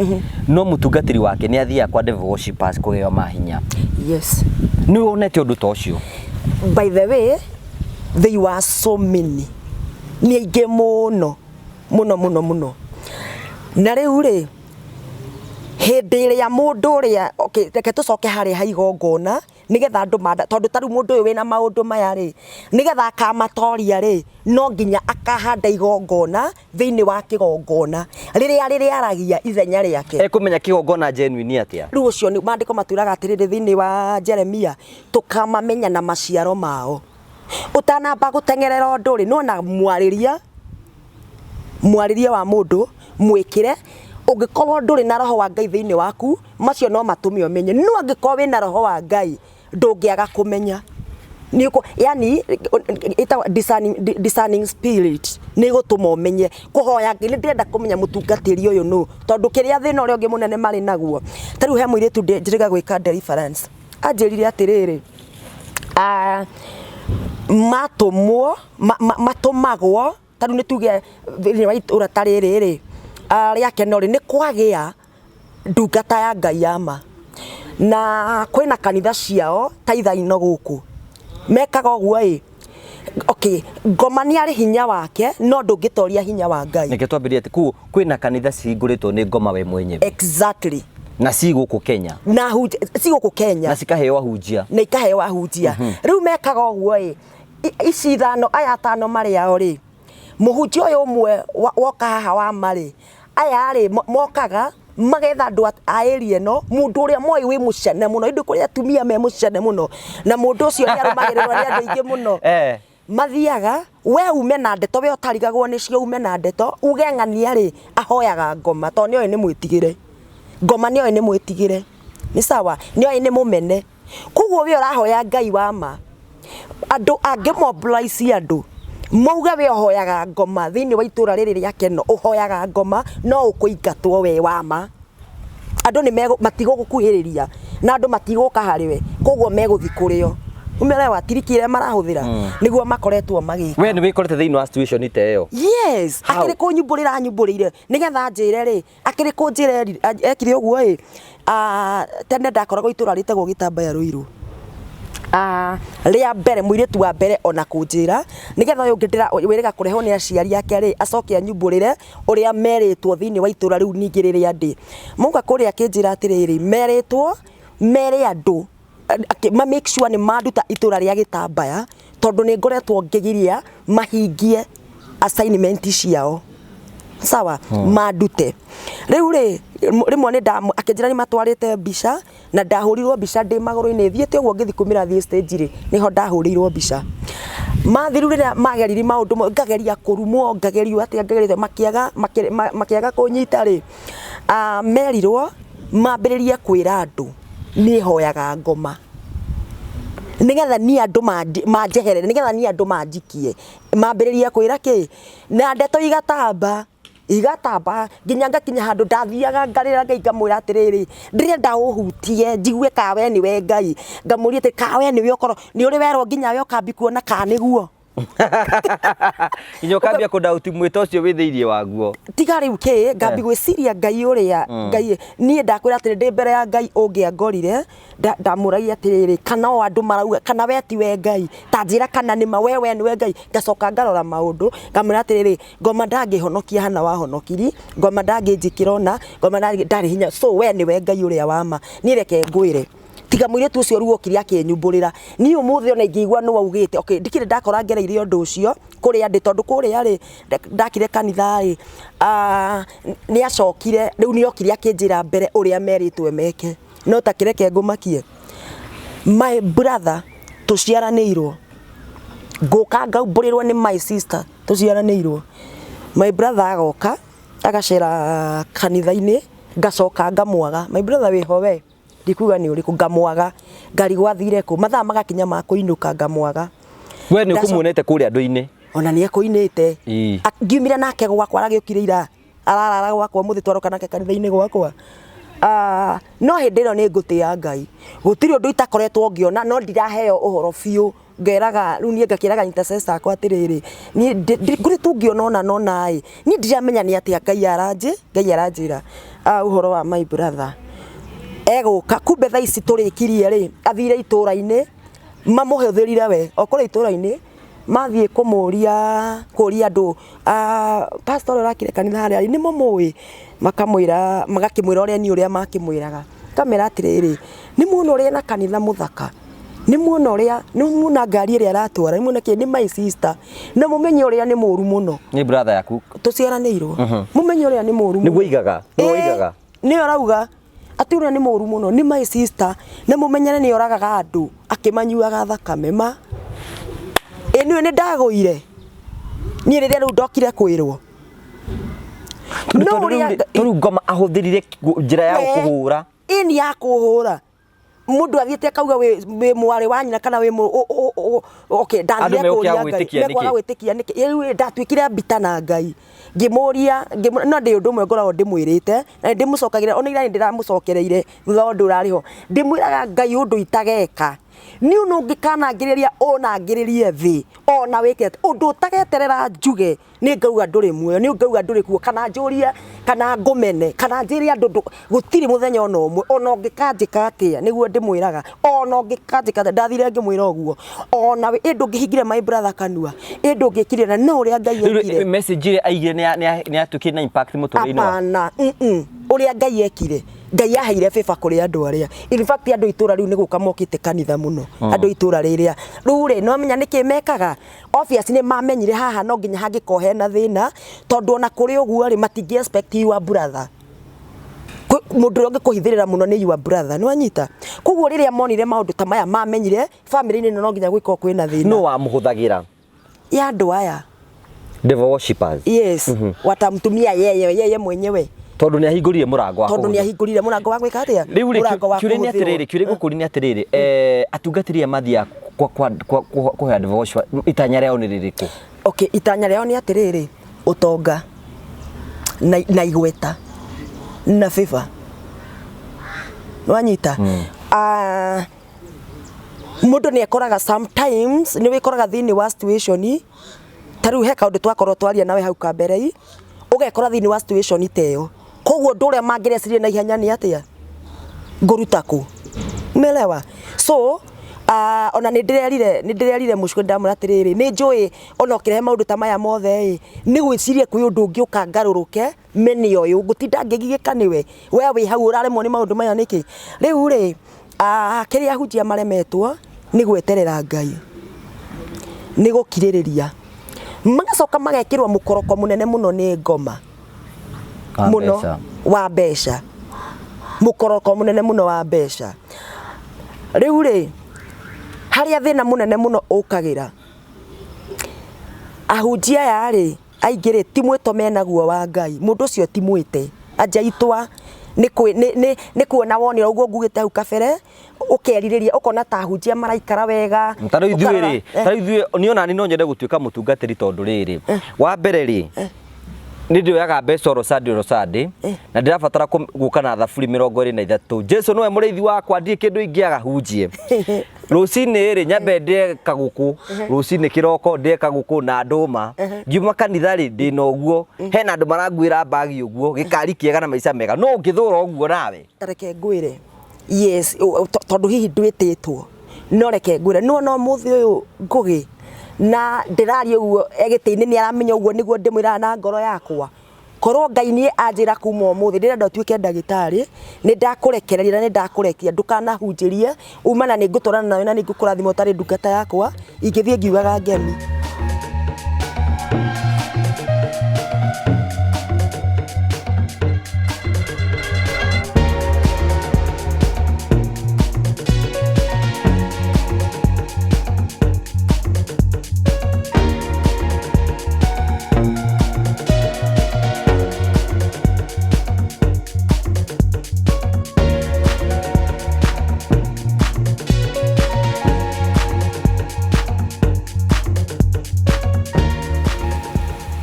no mũtungatĩri wake nĩ athiaga kwa devil worshippers kũheo mahinya. Yes. Nĩ wonete ũndũ ta ũcio? By the way, they were so many. Nĩ aingĩ mũno. Mũno mũno mũno. Na rĩu rĩ, hĩndĩ ĩrĩa mũndũ ũrĩa, okay, reke tũcoke harĩa ha igongona, nĩgetha andũ manda, tondũ ta rĩu mũndũ ũyũ wĩna maũndũ maya rĩ, nĩgetha akamatoria rĩ, no nginya akahanda igongona thĩinĩ wa kĩgongona, rĩrĩa rĩrĩaragia ithenya rĩake. Ekũmenya kĩgongona genuine atĩa? Rĩu ũcio nĩ, maandĩko matwĩraga atĩrĩrĩ thĩinĩ wa Jeremia, tũkamamenya na maciaro mao. Ũtanamba gũteng'erera ũndũ rĩ, nĩwona mwarĩria, mwarĩrie wa mũndũ, mwĩkĩre, ũngĩkorwo ndũrĩ na roho wa Ngai thĩinĩ waku, macio no matũme ũmenye. No angĩkorwo wĩna roho wa Ngai, ndũngĩaga kũmenya. Nĩ ũkũ, yani ĩtagwo discerning, discerning spirit nĩ ĩgũtũma ũmenye. Kũhoya Ngai, nĩ ndĩrenda kũmenya mũtungatĩri ũyũ nũ, tondũ kĩrĩa thĩna ũrĩa ũngĩ mũnene marĩ naguo, ta rĩu he mũirĩtu njĩrĩga gwĩka deliverance, anjĩrire atĩrĩrĩ, ah, matũmwo, matũmagwo, ta rĩu nĩ tuge thĩinĩ wa itũra ta rĩrĩ rĩ, rĩa Keno rĩ, nĩ kwagĩa ndungata ya Ngai ya ma. Na kwĩna kanitha ciao ta Ithaino gũkũ, mekaga ũguo ĩ, okay, ngoma nĩ arĩ hinya wake no ndũngĩtoria hinya wa Ngai. Reke twambĩrĩrie atĩ kũu kwĩna kanitha cihingũrĩtwo nĩ ngoma we mwenyewe. Exactly. Na ci gũkũ Kenya. Na ci gũkũ Kenya. Na cikaheo ahunjia. Na ikaheo ahunjia. Rĩu mekaga ũguo ĩ, ici ithano, aya atano marĩ ao rĩ, mũhunjia ũyũ ũmwe woka haha wa ma rĩ, aya rĩ mokaga magetha andũ a area ĩno, mũndũ ũrĩa moĩ wĩ mũcene mũno, ĩndĩ kũrĩ atumia me mũcene mũno, na mũndũ ũcio nĩ arũmagĩrĩrwo nĩ andũ aingĩ mũno. Mathiaga, we ume na ndeto, we ũtarigagwo nĩcio ume na ndeto, uge ng'ania rĩ, ahoyaga ngoma, tondũ nĩoĩ nĩ mwĩtigĩre. Ngoma nĩoĩ nĩ mwĩtigĩre. Nĩ sawa? Nĩoĩ nĩ mũmene. Koguo we ũrahoya Ngai wa ma, andũ angĩ mobilize andũ, mauge we ũhoyaga ngoma thĩinĩ wa itũra rĩrĩ rĩa Keno, ũhoyaga ngoma, no ũkũingatwo we wa ma. Andũ nĩ matigũgũkuhĩrĩria na andũ matigũka harĩ we, koguo megũthiĩ kũrĩ o. Umeelewa tiriki ĩrĩa marahũthĩra nĩguo makoretwo magĩka. We nĩ wĩkorete thĩinĩ wa situation ta ĩyo? Yes, How? akĩrĩ kũnyumbũrĩra anyumbũrĩire nĩgetha anjĩre rĩ, akĩrĩ kũnjĩra ekire ũguo ĩ, tene ndakoragwo itũra rĩtagwo Gĩtambaya Ruiru. Rĩa mbere mũirĩtu wa mbere ona kũnjĩra nĩgetha ũyũ ũngĩ wĩrĩga kũrehwo nĩ aciari ake rĩ, acoke anyumbũrĩre ũrĩa merĩtwo thĩinĩ wa itũra rĩu ningĩ rĩrĩa ndĩ. Moka kũrĩa akĩnjĩra atĩrĩrĩ, merĩtwo mere andũ ma make sure nĩ manduta itũra rĩa Gĩtambaya tondũ nĩ ngoretwo ngĩgiria mahingie assignment ciao. Sawa, mandute. Rĩu rĩ, rĩmwe nĩ akĩnjĩra nĩ matwarĩte mbica na ndahũrirwo mbica ndĩ magũrũ-inĩ thiĩte ũguo ngĩthiĩ kumĩra thiĩ stage rĩ, nĩho ndahũrĩirwo mbica. Mathiru rĩrĩa mageririe maũndũ ngageria kũrumwo, ngagerio atĩa, ngagerio atĩa, makĩaga kũnyita rĩ, merirwo mambĩrĩrie kwĩra andũ niĩ hoyaga ngoma nĩgetha niĩ andũ manjeherere, nĩgetha niĩ andũ manjikie, mambĩrĩrie kwĩra kĩ, na ndeto igatamba igatamba nginya ngakinya handũ ndathiaga ngarĩra Ngai ngamwĩra atĩrĩrĩ, ndĩrenda ũhutie njigue kana we nĩwe Ngai, ngamũria atĩ kana we nĩwe ũkorwo nĩ ũrĩ werwo nginya we ũkambi kuona kana nĩguo. Nginya ũkambia kũ doubt mwĩto ũcio wĩ thĩinĩ waguo. Tiga rĩu kĩ, ngambi gwĩciria Ngai ũrĩa, Ngai, niĩ ndakwĩra atĩrĩ ndĩ mbere ya Ngai ũngĩangorire, ndamũragia atĩrĩrĩ, kana o andũ marauga, kana we tiwe Ngai, ta njĩra kana nĩma we we nĩwe Ngai, ngacoka ngarora maũndũ, ngamwĩra atĩrĩrĩ, ngoma ndangĩhonokia hana wahonokiri, ngoma ndangĩnjĩkĩra ũna, ngoma ndarĩ hinya, so we nĩwe Ngai ũrĩa wa ma, niĩ reke ngwĩre, tiga mũirĩtu ũcio rĩu okire akĩnyumbũrĩra, niĩ ũmũthĩ ona ingĩigua nũ augĩte, okay, ndikĩrĩ ndakora ngereire ũndũ ũcio kũrĩa ndĩ, tondũ kũrĩa rĩ, ndakire kanitha rĩ, nĩ acokire, rĩu nĩ okire akĩnjĩra mbere ũrĩa merĩtwo meke, no ta kĩreke ngũmakie, my brother tũciaranĩirwo, ngũka ngaumbũrĩrwo nĩ my sister tũciaranĩirwo, my brother agoka agacera kanitha-inĩ, ngacoka ngamwaga, my brother wĩho we? Ndikuga nĩ ũrĩkũ, ngamwaga, ngarigwo athire kũ, mathaa magakinya ma kũinũka ngamwaga. We nĩ ũkũmuonete kũrĩa andũ-inĩ? Ona nĩ ekũinĩte. Ngiumire nake gwakwa aragĩũkire ira, ararara gwakwa ũmũthĩ twaroka nake kanitha-inĩ gwakwa. No hĩndĩ ĩno nĩ ngũtĩa Ngai, gũtirĩ ũndũ itakoretwo ngĩona no ndiraheo ũhoro biũ, ngeraga rĩu niĩ ngakĩraga intercessor akwa atĩrĩrĩ, niĩ ngũrĩ tu ngĩona ũna na ũna ĩ, niĩ ndiramenya nĩ atĩa Ngai Ngai aranjĩra ũhoro wa my brother egũka, kumbe thaa ici tũrĩkirie rĩ, athire itũra-inĩ mamũhũthĩrire we, o kũrĩa itũra-inĩ mathiĩ kũmũria kũria andũ pastor ũrĩa ũrakire kanitha harĩa rĩ, nĩ mũmũĩ? Makamwĩra magakĩmwĩra ũrĩa niĩ ũrĩa makĩmwĩraga, ngamera atĩrĩrĩ, nĩ muona ũrĩa ena kanitha mũthaka, nĩ muona ũrĩa, nĩ muona ngari ĩrĩa aratwara, nĩ muona kĩ, nĩ my sister, na mũmenye ũrĩa nĩ mũru mũno. Nĩ brother yaku? Tũciaranĩirwo. Mũmenye ũrĩa nĩ mũru mũno. Nĩguo oigaga? Nĩwe oigaga? Nĩwe arauga atĩ ũrĩa nĩ mũru mũno, nĩ my sister, na mũmenyane nĩ oragaga andũ akĩmanyuaga thakame ma. Ĩ niĩ nĩ ndagũire niĩ rĩrĩa rĩu ndokire kwĩrwo no Tondũ ũrĩa rĩu rĩ- rĩu ngoma ahũthĩrire njĩra ya gũkũhũra. Ĩni ya kũhũra mũndũ athiĩte akauga wĩ mwarĩ wa nyina kana wĩ okay ndathire Andũ megũkĩaga kũria Ngai gwĩtĩkia nĩkĩ? mekwaga gwĩtĩkia nĩkĩ rĩu ĩ, ndatuĩkire mbita na Ngai ngĩmũria no ndĩ ũndũ ũmwe ngoragwo ndĩmwĩrĩte na nĩ ndĩmũcokagĩra ona ira nĩ ndĩramũcokereire thutha wa ũndũ ũrarĩ ho ndĩmwĩraga Ngai ũndũ itageka niĩ no ũngĩkanangĩrĩria ũnangĩrĩrie thĩ ona wĩke atĩa ũndũ ũtageterera njuge nĩ ngauga ndũrĩ muoyo nĩ ngauga ndũrĩ kuo kana njũrie kana ngũmene kana njĩre andũ gũtirĩ mũthenya ona ũmwe ona ũngĩkanjĩka atĩa nĩguo ndĩmwĩraga ona ũngĩkanjĩka atĩa ndathire ngĩmwĩra ũguo ona ĩ ndũngĩhingire my brother kanua ĩ ndũngĩkire na no ũrĩa Ngai Rĩu ekire rĩ, message ĩrĩa aigire nĩ yatuĩkire na impact mũtũrĩre-inĩ wake. Hapana, ũrĩa Ngai ekire Ngai aheire favor kũrĩ andũ arĩa in fact andũ itũra rĩu nĩ gũka mokĩte kanitha mũno andũ itũra rĩrĩa rĩu rĩ no menya nĩkĩ mekaga obviously nĩ mamenyire haha no nginya hangĩkorwo hena thĩna tondũ ona kũrĩ ũguo rĩ matingĩ expect your brother mũndũ ũrĩa ũngĩkũhithĩrĩra mũno nĩ your brother nĩ wanyita koguo rĩrĩa monire maũndũ ta maya mamenyire family-inĩ ĩno no nginya gwĩkorwo kwĩna thĩna. Nũ wamũhũthagĩra? Ya andũ aya. Devil worshippers. Yes. Watamtumia yeye yeye mwenyewe. Tondũ nĩ ahingũrire mũrango wa Tondũ nĩ ahingũrire mũrango wa gwĩka atĩa? Rĩu rĩ Mũrango wa kĩũria nĩ kũhũthĩrwo. atĩrĩrĩ, kĩũria ngũkũria nĩ atĩrĩrĩ, atungatĩri aya mathiaga kũhoya devil worshipper, itanya rĩao nĩ rĩrĩkũ? Okay, itanya rĩao nĩ atĩrĩrĩ, ũtonga na igweta na favor. Nĩwanyita? Mũndũ nĩ ekoraga sometimes nĩ wĩkoraga thĩinĩ wa situation ta rĩu he kaũndũ twakorwo twaria nawe hau kabere ũgekora thĩinĩ wa situation ta ĩyo koguo ũndũ ũrĩa mangĩreciria na ihenya nĩ atĩa ngũruta kũ umeelewa so ona nĩ ndĩrerire mũcukũ ndamwĩra atĩrĩrĩ nĩ njũĩ ona ũkĩrehe maũndũ ta maya mothe ĩ nĩ gwĩciria kwĩ ũndũ ũngĩ ũka ngarũrũke mene ũyũ ngũtinda ngĩgiĩka nĩwe we wĩ hau ũraremwo nĩ maũndũ maya nĩkĩ rĩu rĩ kĩrĩa ahunjia maremetwo nĩ gweterera Ngai nĩ gũkirĩrĩria magacoka magekĩrwo mũkoroko mũnene mũno nĩ ngoma mũno wa mbeca mũkoroko mũnene mũno wa mbeca rĩu rĩ harĩa thĩna mũnene mũno ũkagĩra ahunjia aya rĩ aingĩ rĩ ti mwĩto menaguo wa Ngai mũndũ ũcio ti mwĩte anja itwa nĩ kuona wonire ũguo ngugĩte hau kabere ũkerirĩria ũkona ta ahunjia maraikara wega Ta rĩu ithuĩ rĩ, ta rĩu ithuĩ niĩ ona niĩ no nyende gũtuĩka mũtungatĩri tondũ rĩrĩ, wa mbere rĩ, nĩ ndĩoyaga mbeca oro Sunday oro Sunday na ndĩrabatara gũka na thaburi 23 Jesu nĩwe mũrĩithi wakwa ndirĩ kĩndũ ingĩaga hunjie rũcinĩ rĩ nyambe ndĩe kagũkũ rũcinĩ kĩroko ndĩe kagũkũ na ndũma ngiuma kanitha rĩ ndĩna ũguo hena andũ maranguĩra mbagi ũguo gĩkari kĩega na maica mega no ũngĩthũra ũguo nawe Ta reke ngwĩre yes tondũ hihi ndwĩtĩtwo no reke ngwĩre nĩwona ũmũthĩ ũyũ Ngũgĩ na ndĩraria ũguo e gĩtĩ-inĩ nĩ aramenya ũguo nĩguo ndĩmwĩraga na ngoro yakwa korwo Ngai niĩ anjĩra kuma ũmũthĩ ndĩrenda ũtuĩke ndagĩtarĩ nĩ ndakũrekereria na nĩ ndakũrekia ndũkanahunjĩrie uma na nĩ ngũtwarana nawe na nĩ ngũkũrathima ũtarĩ ndungata yakwa ingĩthiĩ ngiugaga ngemi.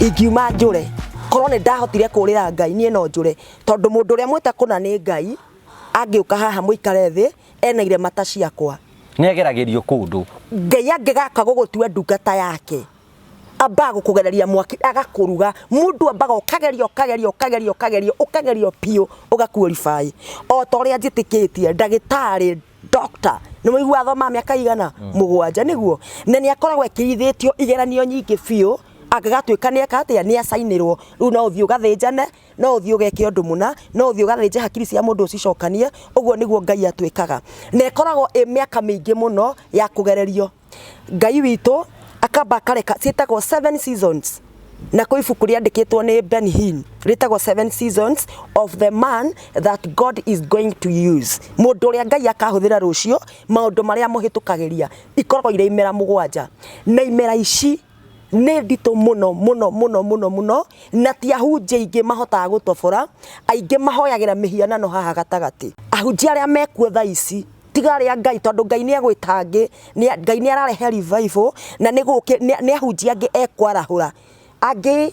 Ingiuma njũre korwo nĩ ndahotire kũrĩra Ngai niĩ no njũre tondũ mũndũ ũrĩa mwĩta kũna nĩ Ngai angĩũka haha mũikare thĩ ena irema ta ciakwa nĩ ageragĩrio kũndũ Ngai angĩgaka gũgũtua ndungata yake ambaga gũkũgereria mwaki agakũruga mũndũ ambaga ũkagerio ũkagerio ũkagerio ũkagerio ũkagerio biũ ũgaqualify o ta ũrĩa njĩtĩkĩtie ndagĩtarĩ doctor nĩ mũiguaga athomaga mĩaka igana 7 nĩguo na nĩ akoragwo ekĩrithĩtio igeranio nyingĩ biũ angĩgatuĩka nĩ eka atĩa nĩ acainĩrwo rĩu no ũthiĩ ũgathĩnjane no ũthiĩ ũgeke ũndũ mũna no ũthiĩ ũgathĩnje hakiri cia mũndũ ũcicokanie ũguo nĩguo Ngai atwĩkaga na ĩkoragwo ĩ mĩaka mĩingĩ mũno ya kũgererio Ngai witũ akamba akareka ciĩtagwo 7 seasons Na kwĩ ibuku rĩandĩkĩtwo nĩ Ben Hinn rĩtagwo Seven Seasons of the Man That God is Going to Use, mũndũ ũrĩa Ngai akahũthĩra rũciũ, maũndũ marĩa mũhĩtũkagĩria ikoragwo irĩ imera 7, na imera ici nĩ nditũ mũno mũno mũno mũno mũno, na ti ahunjia aingĩ mahotaga gũtobora, aingĩ mahoyagĩra mĩhianano haha gatagatĩ. Ahunjia arĩa mekuo thaa ici tiga arĩa Ngai, tondũ Ngai nĩ egwĩta angĩ, Ngai nĩ ararehe revival, na nĩ ahunjia angĩ ekwarahũra. Angĩ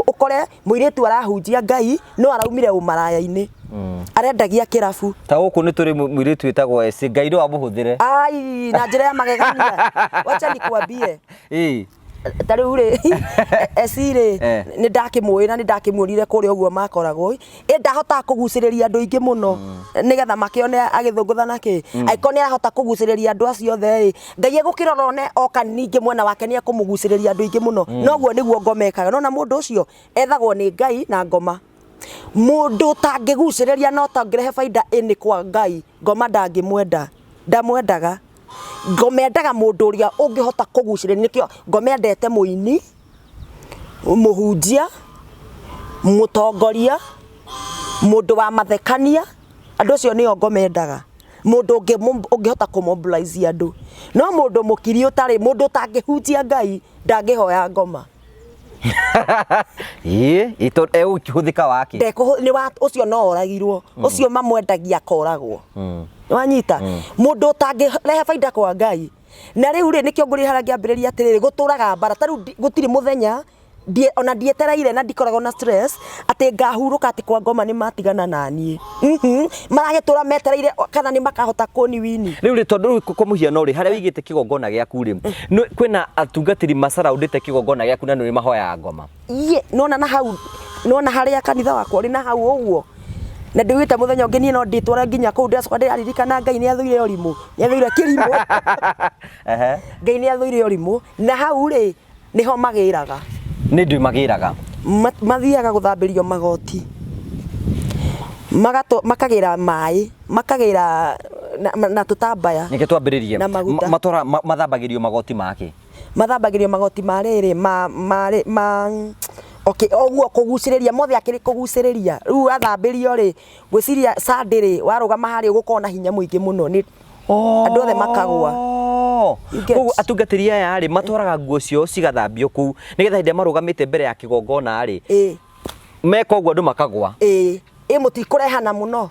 ũkore mũirĩtu arahunjia Ngai no araumire ũmaraya-inĩ, arendagia kĩrabu. Ta gũkũ nĩ tũrĩ mũirĩtu wĩtagwo Esi, Ngai no amũhũthĩre. Ai, na njĩra ya magegania. Wacha nikwambie. Ta rĩu rĩ, Esi rĩ, nĩ ndakĩmũĩ na nĩ ndakĩmuonire kũrĩa ũguo makoragwo. Ĩ ndahotaga kũgucĩrĩria andũ aingĩ mũno nĩgetha makĩone agĩthũngũtha na kĩ. Angĩkorwo nĩ arahota kũgucĩrĩria andũ acio othe rĩ, Ngai egũkĩrora one oka ningĩ mwena wake nĩ ekũmũgucĩrĩria andũ aingĩ mũno. Noguo nĩguo ngoma ĩkaga. Nona mũndũ ũcio ethagwo nĩ Ngai na ngoma. Mũndũ ũtangĩgucĩrĩria na ũtangĩrehe baida ĩnĩ kwa Ngai, ngoma ndangĩmwenda, ndamwendaga. Ngoma endaga mũndũ ũrĩa ũngĩhota kũgucĩrĩria, nĩkĩo ngoma endete mũini, mũhunjia, mũtongoria, mũndũ wa mathekania, andũ acio nĩo ngoma endaga. Mũndũ ũngĩhota kũ mobilize andũ. No mũndũ mũkiri ũtarĩ, mũndũ ũtangĩhunjia Ngai ndangĩhoya ngoma. Ĩĩ, tondũ egũkĩhũthĩka wake. Ũcio no oragirwo, ũcio mamwendagia akoragwo. Nĩwanyita? Mũndũ ũtangĩrehe baida kwa Ngai. Na rĩu rĩ, nĩkĩo ngũrĩ harĩa ngĩambĩrĩria atĩrĩrĩ, gũtũraga mbara. Ta rĩu gũtirĩ mũthenya, ona ndietereire na ndikoragwo na stress, atĩ ngahurũka atĩ kwa ngoma nĩ matigana na niĩ. Maragĩtũra metereire kana nĩ makahota kũniwini. Rĩu rĩ, tondũ rĩu kwa mũhiano rĩ, harĩa wĩigĩte kĩgongona gĩaku rĩ, kwĩna atungatĩri macaraundĩte kĩgongona gĩaku na nĩ mahoyaga ngoma. Iye, nona na hau, nona harĩa kanitha wakwa ũrĩ na hau ũguo. Na ndiugĩte mũthenya ũngĩ niĩ no ndĩtwara nginya kũu, ndĩracoka ndĩraririkana Ngai nĩ athũire ũrimũ, nĩ athũire kĩrimũ. Ngai nĩ athũire ũrimũ. Na hau rĩ, nĩho magĩraga. Nĩ ndĩ magĩraga. Mathiaga gũthambĩrio magoti. Makagĩra maĩ, makagĩra na tũtambaya. Nĩkĩo twambĩrĩrie. Na maguta. Matwara mathambagĩrio magoti make. Mathambagĩrio magoti ma rĩrĩ, ma, ma, ma, okay, ũguo kũgucĩrĩria, mothe akĩrĩ kũgucĩrĩria. Rĩu wathambĩrio rĩ, ngwĩciria Sunday rĩ, warũgama harĩa ũgũkorwo na hinya mũingĩ mũno. Nĩ andũ othe makagwa. You get? Koguo atungatĩri aya rĩ, matwaraga nguo ciao cigathambio kũu, nĩgetha hĩndĩ ĩrĩa marũgamĩte mbere ya kĩgongona rĩ, meka ũguo andũ makagwa. Ĩ mũtikũrehana mũno?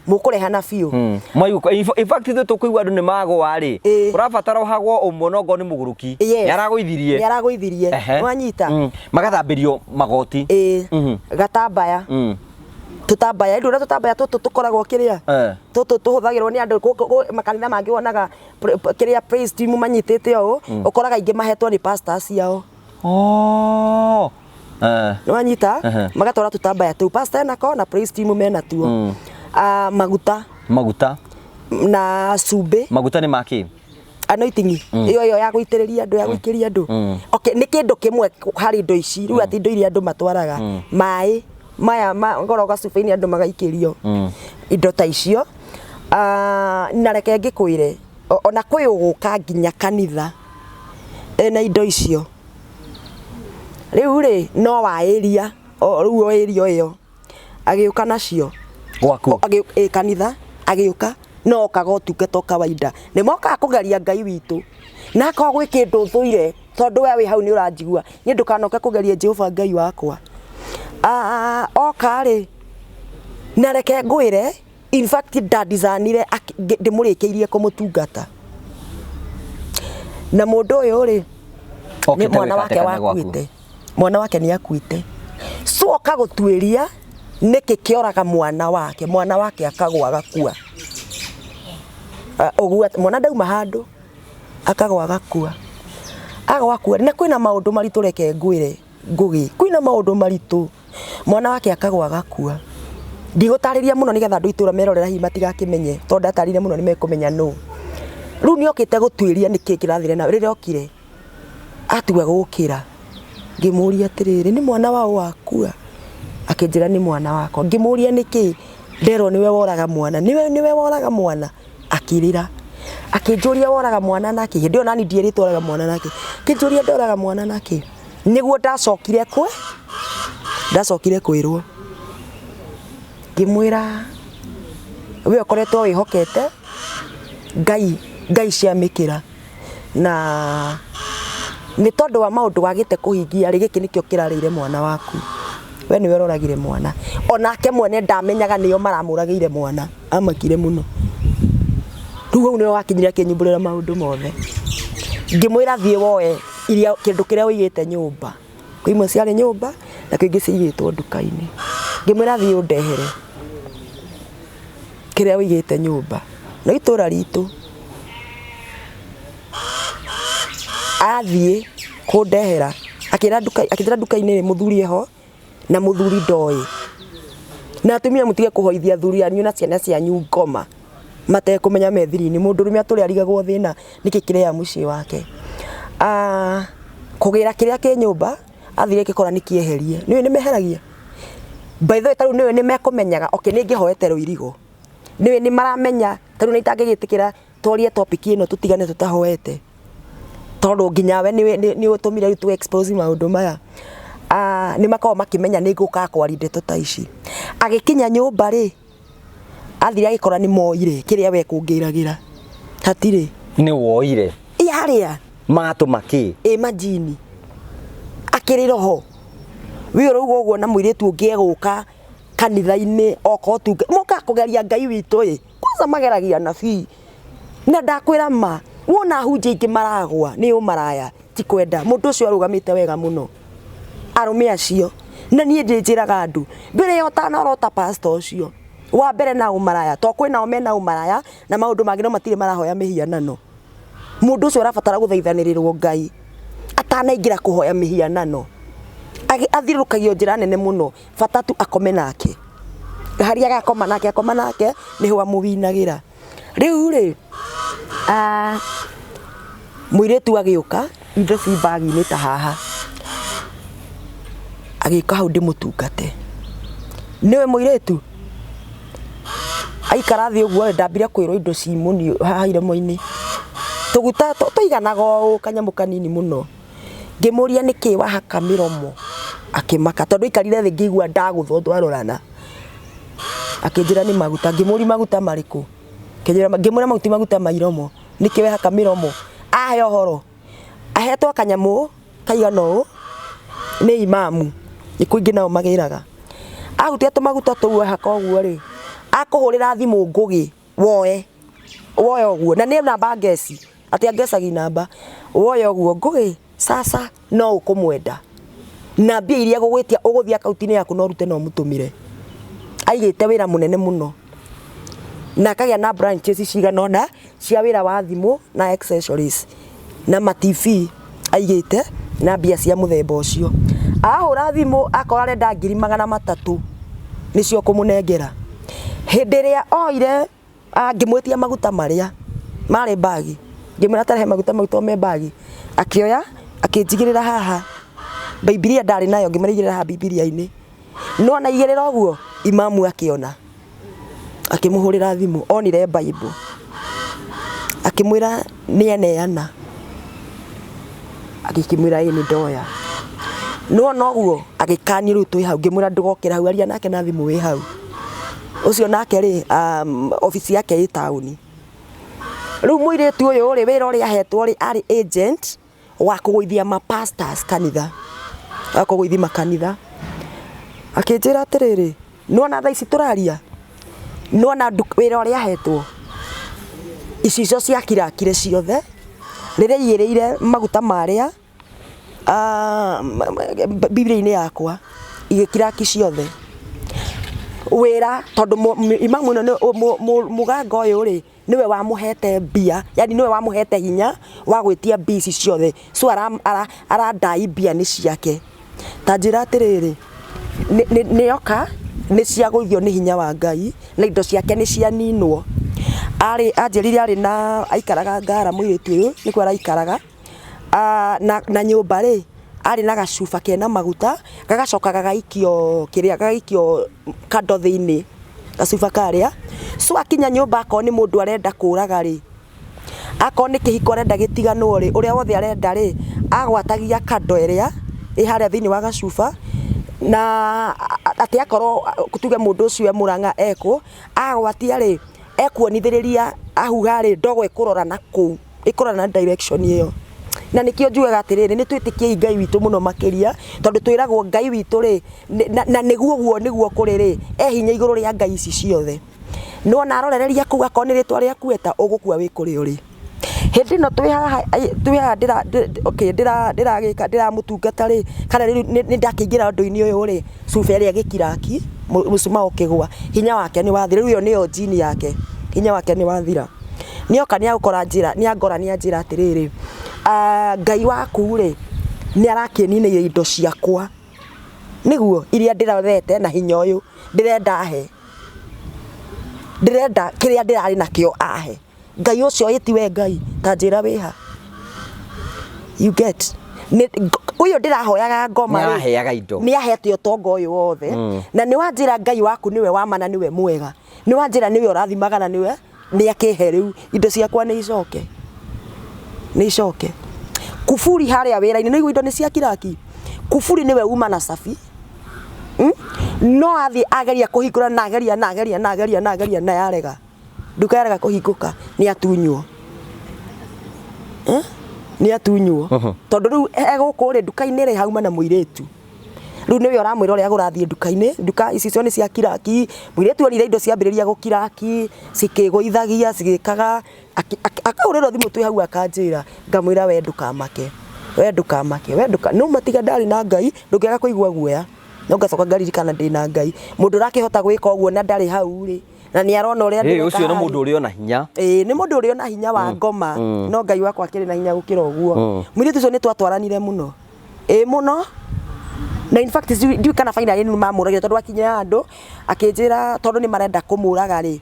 Mũkũrehana biũ. Mwaigua, in fact ithuĩ tũkũigua andũ nĩ magũa rĩ, ũrabatara ũhagwo ũmwe no ngorwo nĩ mũgũrũki. Nĩ aragũithirie. Nĩ aragũithirie. Nĩwanyita? Magathambĩrio magoti. Gatambaya. Tũtambaya, ĩndĩ ũrĩa tũtambaya tũtũ tũkoragwo kĩrĩa? Tũtũ tũhũthagĩrwo nĩ andũ makanitha mangĩ wonaga kĩrĩa praise team manyitĩte ũũ, ũkoraga aingĩ mahetwo nĩ pastors ciao. Nĩwanyita? Magatwara tũtambaya tũu. Pastor enako na praise team mena tuo. Maguta. Maguta. Na cumbĩ. Maguta nĩ makĩ? Anointing. Ĩyo ĩyo ya gũitĩrĩria andũ, ya gũikĩria andũ. Okay, nĩ kĩndũ kĩmwe harĩ indo ici. Rĩu atĩ indo iria andũ matwaraga. Maĩ maya ngoragwo gacuba-inĩ andũ magaikĩrio. Indo ta icio. Na reke ngĩkwĩre, ona kwĩ ũgũka nginya kanitha ena indo icio. Rĩu rĩ, no waĩria, rĩu o ĩrio ĩyo agĩũka nacio. Gwaku? Ĩ kanitha, agĩũka, no okaga ũtungata o kawaida. Nĩ mokaga kũgeria Ngai witũ. Na akorwo gwĩ kĩndũ ũthũire, tondũ we wĩ hau nĩ ũranjigua, niĩ ndũkanoke kũgeria Jehova Ngai wakwa. Oka rĩ, na reke ngwĩre, in fact ndandizanire ndĩmũrĩkĩirie kũmũtungata. Na mũndũ ũyũ rĩ, nĩ mwana wake wakuĩte. Mwana wake nĩ akuĩte. So oka gũtuĩria nĩkĩ kĩoraga mwana wake, mwana wake akagwa agakua. Ũguo mwana ndauma handũ akagwa agakua. Agwa akua, na kwĩna maũndũ maritũ reke ngwĩre Ngũgĩ, kwĩna maũndũ maritũ. Mwana wake akagwa agakua. Ndigũtarĩria mũno nĩgetha andũ a itũra merorera hihi matigakĩmenye tondũ ndatarĩria mũno nĩ mekũmenya nũ. Rĩu nĩ okĩte gũtuĩria nĩkĩ kĩrathire na rĩrĩa okire atua gũkĩra ngĩmũria atĩrĩrĩ, nĩ mwana waũ wakua? Akĩnjĩra nĩ mwana wakwa. Ngĩmũria nĩkĩ? Nderwo nĩwe woraga mwana. Nĩwe woraga mwana? Akĩrĩra. Akĩnjũria woraga mwana nakĩ? Hĩndĩ ĩyo nani ndierĩtwo oraga mwana nakĩ. Akĩnjũria ndoraga mwana nakĩ? Nĩguo ndacokire kwĩ ndacokire kwĩrwo ngĩmwĩra we ũkoretwo wĩhokete Ngai Ngai cia mĩkĩra na nĩ tondũ wa maũndũ wagĩte kũhingia rĩ gĩkĩ nĩkĩo kĩrarĩire mwana waku we nĩwe ũroragire mwana onake mwene ndamenyaga nĩo maramũragĩire mwana amakire mũno rĩu hau nĩho wakinyire akĩnyumbũrĩra maũndũ mothe ngĩmwĩra thiĩ woe iria kĩndũ kĩrĩa ũigĩte nyũmba kwĩ imwe ciarĩ nyũmba na kwĩ ingĩ ciigĩtwo nduka-inĩ ngĩmwĩra thiĩ ũndehere kĩrĩa ũigĩte nyũmba no itũra ritũ athiĩ kũndehera akĩra nduka akĩnjĩra nduka-inĩ rĩ mũthuri eho na mũthuri ndoĩ na atumia mũtige kũhoithia athuri anyu na ciana cianyu ngoma matekũmenya me thiri-inĩ mũndũrũme atũrĩ arigagwo thĩna nĩkĩ kĩrĩa mũciĩ wake. Ah, kũgĩra kĩrĩa kĩ nyũmba athire gĩkora nĩ kĩeherie nĩũĩ nĩ meheragia by the way tarĩu nĩũĩ nĩ mekũmenyaga okay nĩ ngĩhoete rũirigo nĩũĩ nĩ maramenya tarĩu nĩ itangĩgĩtĩkĩra twarie topic ĩno tũtigane tũtahoete tondũ nginya we nĩ ũtũmire rĩu tũ expose maũndũ maya. Ah, nĩ makoragwo makĩmenya nĩ ngũka kwaria ndeto ta ici. Agĩkinya nyũmba rĩ athire agĩkora nĩ moire kĩrĩa we kũngĩragĩra hatirĩ. Nĩ woire? Ĩ harĩa. Matũma kĩ? Ĩ majini akĩrĩ roho we ũrauga ũguo na mũirĩtu ũngĩ egũka kanitha-inĩ okorwo tu mokaga kũgeria Ngai witũ ĩ kwanza mageragia anabii na ndakwĩra ma wona ahunjia aingĩ maragwa nĩ ũmaraya ti kwenda mũndũ ũcio arũgamĩte wega mũno arũme acio na niĩ ndĩnjĩraga andũ mbere ya ũtanorota pastor ũcio wa mbere na ũmaraya to kwĩ nao mena ũmaraya na maũndũ mangĩ no matirĩ marahoya mĩhianano mũndũ ũcio arabatara gũthaithanĩrĩrwo Ngai atanaingĩra kũhoya mĩhianano athiũrũrũkagio njĩra nene mũno bata tu akome nake harĩa agakoma nake akoma nake nĩho amũwinagĩra rĩu rĩ mũirĩtu agĩũka indo ci bag-inĩ ta haha agĩũka hau ndĩmũtungate nĩwe mũirĩtu aikara thĩ ũguo ndambire kwĩrwo indo ci mũniũ haha iromo-inĩ tũguta tũiganaga ũũ kanyamũ kanini mũno ngĩmũria nĩkĩ wahaka mĩromo akĩmaka tondũ aikarire thĩ ngĩigua ndagũthwo twarorana akĩnjĩra nĩ maguta ngĩmũria maguta marĩkũ ngĩmwĩra mau ti maguta ma iromo nĩkĩ wehaka mĩromo ahe ũhoro ahetwo kanyamũ kaigana ũũ nĩ imamu nĩ kũingĩ nao magĩraga ahutia tũmaguta tũu ehaka ũguo rĩ akũhũrĩra thimũ ngũgĩ woe woe ũguo na nĩ namba ngeci atĩ angecagi namba woe ũguo ngũgĩ sasa no ũkũmwenda na mbia iria egũgwĩtia ũgũthiĩ akaunti-inĩ yaku na ũrute na ũmũtũmĩre aigĩte wĩra mũnene mũno na akagĩa na branches cigana ũna cia wĩra wa thimũ na accessories na ma TV aigĩte na mbia cia mũthemba ũcio. Ahũra thimũ akora arenda 300,000 nĩcio kũmũnengera. Hĩndĩ ĩrĩa oire ngĩmwĩtia maguta marĩa marĩ bag ngĩmwĩra tarehe maguta mau to me bag akĩoya akĩnjigĩrĩra haha Bibilia ndarĩ nayo ngĩmwĩra igĩrĩra haha Bibilia-inĩ. No ona aigĩrĩra ũguo imamu akĩona akĩmũhũrĩra thimũ onire Bible akĩmwĩra nĩ eneana agĩkĩmwĩra ĩĩ nĩ ndoya. Nĩwona ũguo agĩkania rĩu twĩ hau ngĩmwĩra ndũgokĩre hau aria nake na thimũ wĩ hau. Ũcio nake rĩ obici yake ĩ taũni. Rĩu mũirĩtu ũyũ rĩ wĩra ũrĩa ahetwo rĩ arĩ agent wa kũgũithia ma pastors kanitha, wa kũgũithia makanitha. Akĩnjĩra atĩrĩrĩ, nĩwona thaa ici tũraria, nĩwona wĩra ũrĩa ahetwo, icicio ciakirakire ciothe, rĩrĩa aigĩrĩire maguta marĩa Bibilia-inĩ yakwa, igĩkiraki ciothe. Wĩra tondũ imamu ĩno mũganga ũyũ rĩ, nĩwe wamũhete mbia, yani nĩwe wamũhete hinya wa gwĩtia mbia ici ciothe, so aradai mbia nĩ ciake. Ta njĩra atĩrĩrĩ, nĩoka nĩ ciagũithio nĩ hinya wa Ngai na indo ciake nĩ cianinwo. Arĩ anjĩrire arĩ na aikaraga Ngara mũirĩtu ũyũ nĩkuo araikaraga, na nyũmba rĩ, arĩ na gacuba kena maguta, gagacoka gagaikio kĩrĩa gagaikio kando thĩiniĩ, gacuba karĩa. So akinya nyũmba akorwo nĩ mũndũ arenda kũraga rĩ, akorwo nĩ kĩhiko arenda gĩtiganwo rĩ, ũrĩa wothe arenda rĩ, agwatagia kando ĩrĩa Ĩ harĩa thĩinĩ wa gacuba na atĩ akorwo tuge mũndũ ũcio e Mũrang'a ekũ, agwatia rĩ, ekuonithĩrĩria ahuha rĩ, ndogo ĩkũrora na kũu, ĩkũrora na direction ĩyo. Na nĩkĩo njugaga atĩrĩrĩ, nĩ twĩtĩkiei Ngai witũ mũno makĩria, tondũ twĩragwo Ngai witũ rĩ, na nĩguo ũguo nĩguo kũrĩ rĩ, e hinya igũrũ rĩa ngai ici ciothe. Nĩwona arorereria kũu akorwo nĩ rĩtwa rĩaku eta, ũgũkua wĩ kũrĩa ũrĩ. Hĩndĩ ĩno twĩ haha twĩ haha ndĩra okay ndĩra ndĩragĩka ndĩramũtungata rĩ, kana rĩu nĩ ndakĩingĩra ũndũ-inĩ ũyũ rĩ, cuba ĩrĩa ĩgĩkiraki, mũcumaa ũkĩgwa, hinya wake nĩ wathira, rĩu ĩyo nĩyo njini yake, hinya wake nĩ wathira. Nĩoka nĩagũkora njĩra, nĩangora nĩanjĩra atĩrĩrĩ, Ngai waku rĩ, nĩ arakĩninĩire indo ciakwa, nĩguo, iria ndĩrorete na hinya ũyũ, ndĩrenda ahe, ndĩrenda kĩrĩa ndĩrarĩ nakĩo ahe. Ngai ũcio ĩ tiwe Ngai ta njĩra wĩha you get ũyũ ndĩrahoyaga ngoma rĩ, Nĩaraheaga indo. nĩ ahete ũtonga ũyũ wothe na nĩ wanjĩra Ngai waku nĩwe wa ma na nĩwe mwega nĩ wanjĩra nĩwe ũrathimaga na nĩwe nĩ akĩhe rĩu indo ciakwa nĩ icoke nĩ icoke kuburi harĩa wĩra-inĩ nĩ indo nĩ cia kiraki kuburi nĩwe uma na cabi No athiĩ ageria kũhingũra na ageria na ageria na ageria na ageria na yarega nduka yarega kũhingũka nĩ atunywo Eh? Nĩ atunywo tondũ rĩu egũkũ rĩ nduka-inĩ rĩ hauma na mũirĩtu rĩu nĩwe ũramwĩra ũrĩa gũrathiĩ nduka-inĩ nduka ici cio nĩ cia kiraki mũirĩtu onire indo ciambĩrĩria gũkiraki cikĩgũithagia cigĩkaga akahũrĩrwo thimũ twĩ hau akanjĩra ngamwĩra we ndũkamake we ndũkamake we ndũka no matiga ndarĩ na Ngai ndũngĩaga kũigua guoya no ngacoka ngaririkana ndĩna Ngai mũndũ ũrakĩhota gwĩka ũguo na ndarĩ hau rĩ na nĩ arona ũrĩa Ĩ, ndĩreka ũcio nĩ haha mũndũ ũrĩ ona hinya Ĩĩ nĩ mũndũ ũrĩ ona hinya wa ngoma no Ngai wakwa akĩrĩ na hinya gũkĩra ũguo mũirĩtu ũcio nĩ twatwaranire mũno ĩĩ mũno na in fact ndiũĩ kana finally nĩ mamũragire tondũ akinya handũ akĩnjĩra tondũ nĩ marenda kũmũraga rĩ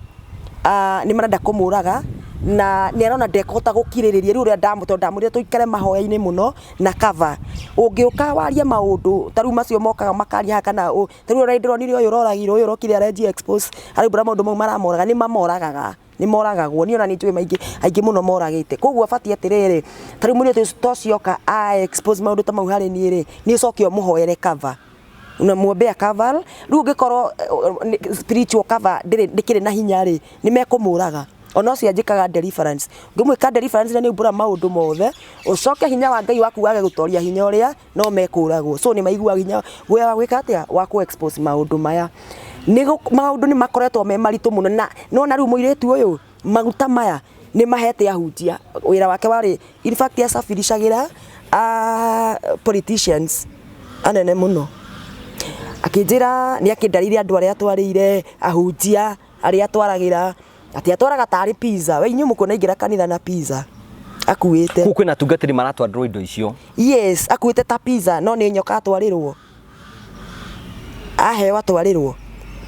nĩ marenda kũmũraga na nĩ arona ndekũhota gũkirĩrĩria rĩu ũrĩa ndamũ tondũ ndamwĩrire tũikare mahoya-inĩ mũno na cover ũngĩũka warie maũndũ ta rĩu macio mokaga makaria haha kana ta rĩu ũrĩa ndĩronire ũyũ ũroragirwo ũyũ ũrokire arenjia expose araumbũra maũndũ mau maramoraga nĩ mamoragaga nĩ moragagwo niĩ ona nĩ njũĩ maingĩ aingĩ mũno moragĩte koguo abatiĩ atĩrĩrĩ ta rĩu mũirĩtu ũcio ta ũcio oka a expose maũndũ ta mau harĩ niĩ rĩ nĩ ũcoke ũmũhoere cover unamwombea cover rĩu ũngĩkorwo spiritual cover ndĩrĩ ndĩkĩrĩ na hinya rĩ nĩ mekũmũraga ona ũcio anjĩkaga deliverance ngĩmwĩka deliverance na nĩ umbũra maũndũ mothe ũcoke hinya wa Ngai waku wage gũtoria hinya ũrĩa no mekũragwo so nĩ maiguaga hinya guoya wa gwĩka atĩa wa kũ expose maũndũ maya nĩ maũndũ nĩ makoretwo me maritũ mũno na nona rĩu mũirĩtu ũyũ maguta maya nĩ mahete ahunjia wĩra wake warĩ in fact acabiricagĩra politicians anene mũno akĩnjĩra nĩ akĩndarĩire andũ arĩa atwarĩire ahunjia arĩa atwaragĩra atĩ atwaraga tarĩ pizza we inyuĩ mũkuona aingĩra kanitha na pizza akuĩte Kũu kwĩna atungatĩri maratwarĩrwo indo icio. Yes, akuĩte ta pizza no nĩ nyoka atwarĩrwo aheo atwarĩrwo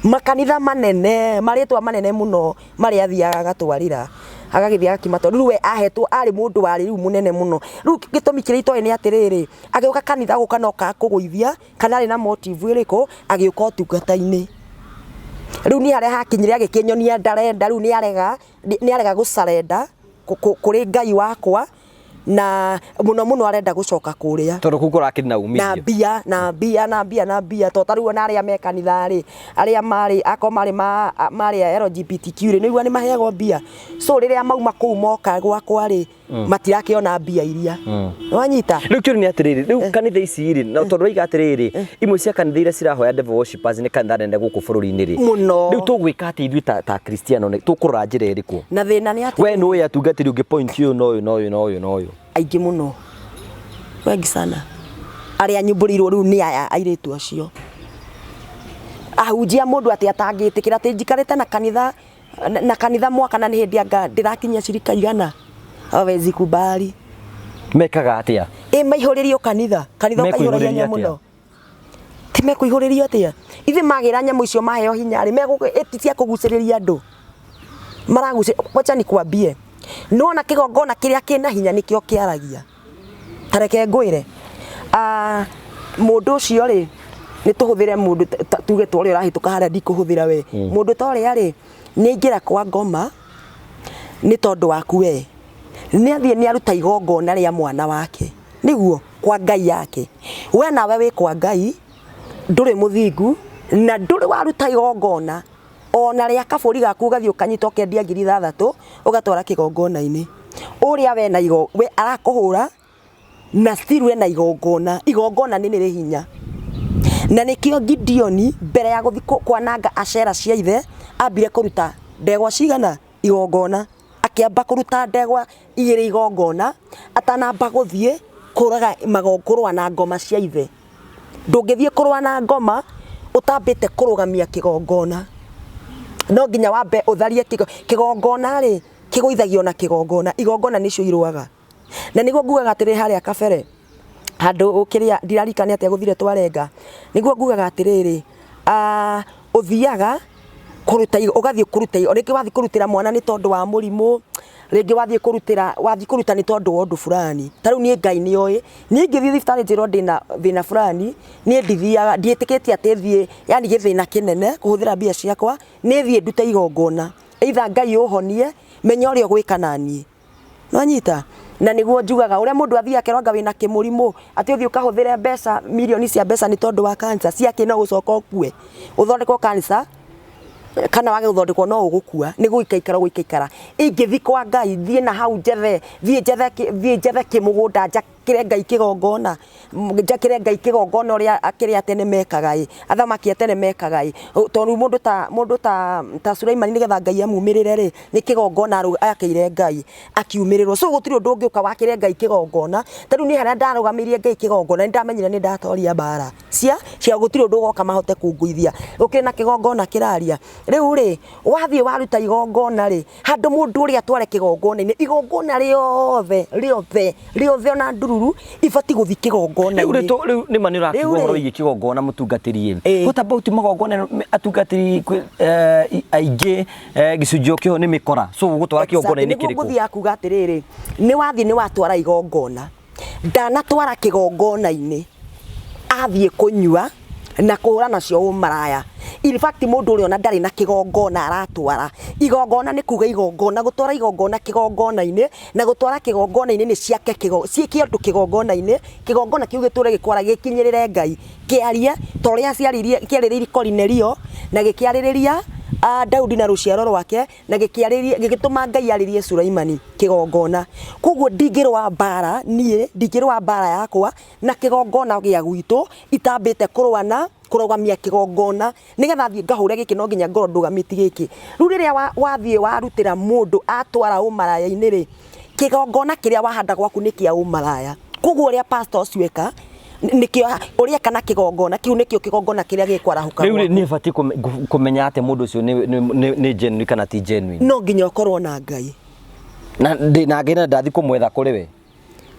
makanitha manene marĩtwa manene mũno marĩa athiaga agatwarĩra agagĩthiĩ agakimatwara rĩu we ahetwo arĩ mũndũ warĩ rĩu mũnene mũno rĩu gĩtũmi kĩrĩa itoĩ nĩ atĩrĩrĩ agĩũka kanitha gũka no ka kũgũithia kana arĩ na motive ĩrĩkũ agĩũka ũtungata-inĩ rĩu niĩ harĩa hakinyire agĩkĩnyonia ndarenda rĩu nĩ nĩ arega gũcarenda kũrĩ Ngai wakwa na mũno mũno arenda gũcoka kũrĩa Tondũ kũu kũrakĩrĩ na na umithio. mbia na mbia na mbia na mbia to tarĩu ona arĩa me kanitha rĩ arĩa marĩ akorwo marĩ ma marĩ a LGBTQ rĩ nĩguo nĩ maheagwo mbia so rĩrĩa mauma kũu moka gwakwa rĩ matirakĩona mbia iria wanyita Rĩu kĩũria nĩ atĩrĩrĩ, rĩu kanitha ici rĩ, na tondũ ũroiga atĩrĩrĩ, imwe cia kanitha iria cirahoya devil worshippers nĩ kanitha nene gũkũ bũrũri-inĩ rĩ. Mũno. Rĩu tũgwĩka atĩa ithuĩ ta ta Kristiano nĩ tũkũrora njĩra ĩrĩkũ? Na thĩna nĩ atĩ We nĩ ũĩ atungatĩri ũngĩ point ũyũ na ũyũ na ũyũ na ũyũ na ũyũ. Aingĩ mũno wengi sana arĩa nyumbũrĩirwo rĩu nĩ aya airĩtu acio ahunjia mũndũ atĩ atangĩtĩkĩra atĩ njikarĩte na kanitha na kanitha mwaka na nĩ hĩndĩ anga ndĩrakinyia cirika igana hawezi kubali Mekaga atĩa? Ĩ maihũrĩrio kanitha kanitha ũkaihũra Mekũihũrĩria ihenya atĩa? mũno ti mekũihũrĩrio atĩa ithe magĩra nyamũ icio maheo hinya rĩ megũ cia kũgucĩrĩria andũ maragucĩ wacha nikwambie nĩwona kĩgongona kĩrĩa kĩna hinya nĩkĩo kĩaragia ta reke ngwĩre mũndũ ũcio rĩ nĩ tũhũthĩre mũndũ tuge ta ũrĩa ũrahĩtũka harĩa ndikũhũthĩra we mũndũ ta ũrĩa rĩ nĩ aingĩra kwa ngoma nĩ tondũ waku we nĩ athiĩ nĩ aruta igongona rĩa mwana wake Nĩguo kwa Ngai yake. We nawe wĩ kwa Ngai, ndũrĩ mũthingu na ndũrĩ waruta igongona ona rĩa kabũri gaku, ũgathiĩ ũkanyita ũkendia 6,000 ũgatwara kĩgongona-inĩ. Ũrĩa we na igo, we arakũhũra na still we na igongona. Igongona nĩ rĩrĩ hinya, na nĩkĩo Gideoni mbere ya gũthiĩ kwananga Ashera cia ithe ambire kũruta ndegwa cigana igongona. Akĩamba kũruta ndegwa igĩrĩ igongona atanamba gũthiĩ kũraga kũrũa na ngoma cia ithe. Ndũngĩthiĩ kũrũa na ngoma ũtambĩte kũrũgamia kĩgongona. No nginya wambe ũtharie kĩgongona rĩ, kĩgũithagio na kĩgongona. Igongona nĩcio irũaga. Na nĩguo ngugaga atĩrĩ, harĩa kabere handũ kĩrĩa ndirarikane atĩa gũthire twarenga, nĩguo ngugaga atĩrĩrĩ, ũthiaga kũruta, ũgathiĩ kũruta, rĩngĩ wathiĩ kũrutĩra mwana nĩ tondũ wa mũrimũ, rĩngĩ wathiĩ kũrutĩra, wathiĩ kũruta nĩ tondũ wa ũndũ fulani. Ta rĩu niĩ Ngai nĩ oĩ, niĩ ingĩthiĩ thibitarĩ njĩrwo ndĩna thĩna fulani, niĩ ndithiaga, ndiĩtĩkĩtie atĩ thiĩ, yani gĩthĩna kĩnene kũhũthĩra mbia ciakwa, nĩ thiĩ ndute igongona, either Ngai ũhonie, menya ũrĩa ũgwĩka naniĩ. Nwanyita? Na nĩguo njugaga ũrĩa mũndũ athiĩ akerwo anga wĩna kĩmũrimũ, atĩ ũthiĩ ũkahũthĩre mbeca mirioni cia mbeca nĩ tondũ wa cancer ciakĩ, no gũcoka ũkue. Ũthondekwo cancer kana wage gũthondekwo no ũgũkua, nĩ gũikaikara ũgũikaikara. Ingĩthiĩ kwa Ngai thiĩ na hau njethe, thiĩ njethe, thiĩ njethe kĩmũgũnda njakĩre Ngai kĩgongona, njakĩre Ngai kĩgongona ũrĩa kĩrĩa tene mekaga ĩ, athamaki a tene mekaga ĩ. Tondũ mũndũ ta Sulaimani nĩgetha Ngai amumĩrĩre rĩ, nĩ kĩgongona akĩire Ngai akiumĩrĩrwo. So gũtirĩ ũndũ ũngĩũka wakĩre Ngai kĩgongona. Ta rĩu niĩ harĩa ndarũgamirie Ngai kĩgongona, nĩ ndamenyire nĩ ndatoria mbara cia gũtirĩ ũndũ ũgoka mahote kũngũithia gũkĩrĩ na kĩgongona kĩraria. Rĩu rĩ, wathiĩ waruta igongona rĩ, handũ mũndũ ũrĩa atware kĩgongona-inĩ, igongona rĩothe rĩothe rĩothe ona ndururu ibatiĩ gũthiĩ kĩgongona-inĩ. Rĩu rĩu nĩ ma nĩ ũrakiuga Rĩu rĩ- ũhoro wĩgiĩ kĩgongona, mũtungatĩri. Ĩĩ. What about magongona? Atungatĩri aingĩ, gĩcunjĩ o kĩho nĩ mĩkora, so ũgũtwara kĩgongona-inĩ Nĩguo kĩrĩkũ? ngũthiaga kuga atĩrĩrĩ, nĩ wathiĩ nĩ watwara igongona, ndanatwara kĩgongona-inĩ, athiĩ kũnyua na kũhũra nacio ũmaraya. In fact, mũndũ ũrĩa ona ndarĩ na kĩgongona aratwara igongona, nĩ kuga igongona, gũtwara igongona kĩgongona-inĩ, na gũtwara kĩgongona-inĩ nĩ ciake ciĩke ũndũ kĩgongona-inĩ, kĩgongona kĩu gĩtũre gĩkwara gĩkinyĩrĩre Ngai, kĩarie ta ũrĩa ciaririe, kĩarĩrĩirie Korinelio na gĩkĩarĩrĩria Daudi na rũciaro rwake, na gĩkĩarĩria, gĩgĩtũma Ngai arĩrie Sulaimani kĩgongona. Koguo ndingĩrũa mbara, niĩ ndingĩrũa mbara yakwa na kĩgongona gĩa gwitũ itambĩte kũrũa na kũrũgamia kĩgongona. Nĩgetha thiĩ ngahũre gĩkĩ, no nginya ngorwo ndũgamĩtie gĩkĩ. Rĩu rĩrĩa wathiĩ warutĩra mũndũ atwara ũmaraya-inĩ rĩ, kĩgongona kĩrĩa wahanda gwaku nĩ kĩa ũmaraya. Koguo ũrĩa pastor ũcio eka nĩkĩo ũrĩa eka na kĩgongona kĩu, nĩkĩo kĩgongona kĩrĩa gĩkwarahũka Rĩu rĩ, gwaku. Niĩ batiĩ kũmenya atĩ mũndũ ũcio nĩ genuine kana ti genuine? No nginya ũkorwo na Ngai. Na ndĩ na Ngai na ndathi kũmwetha kũrĩ we.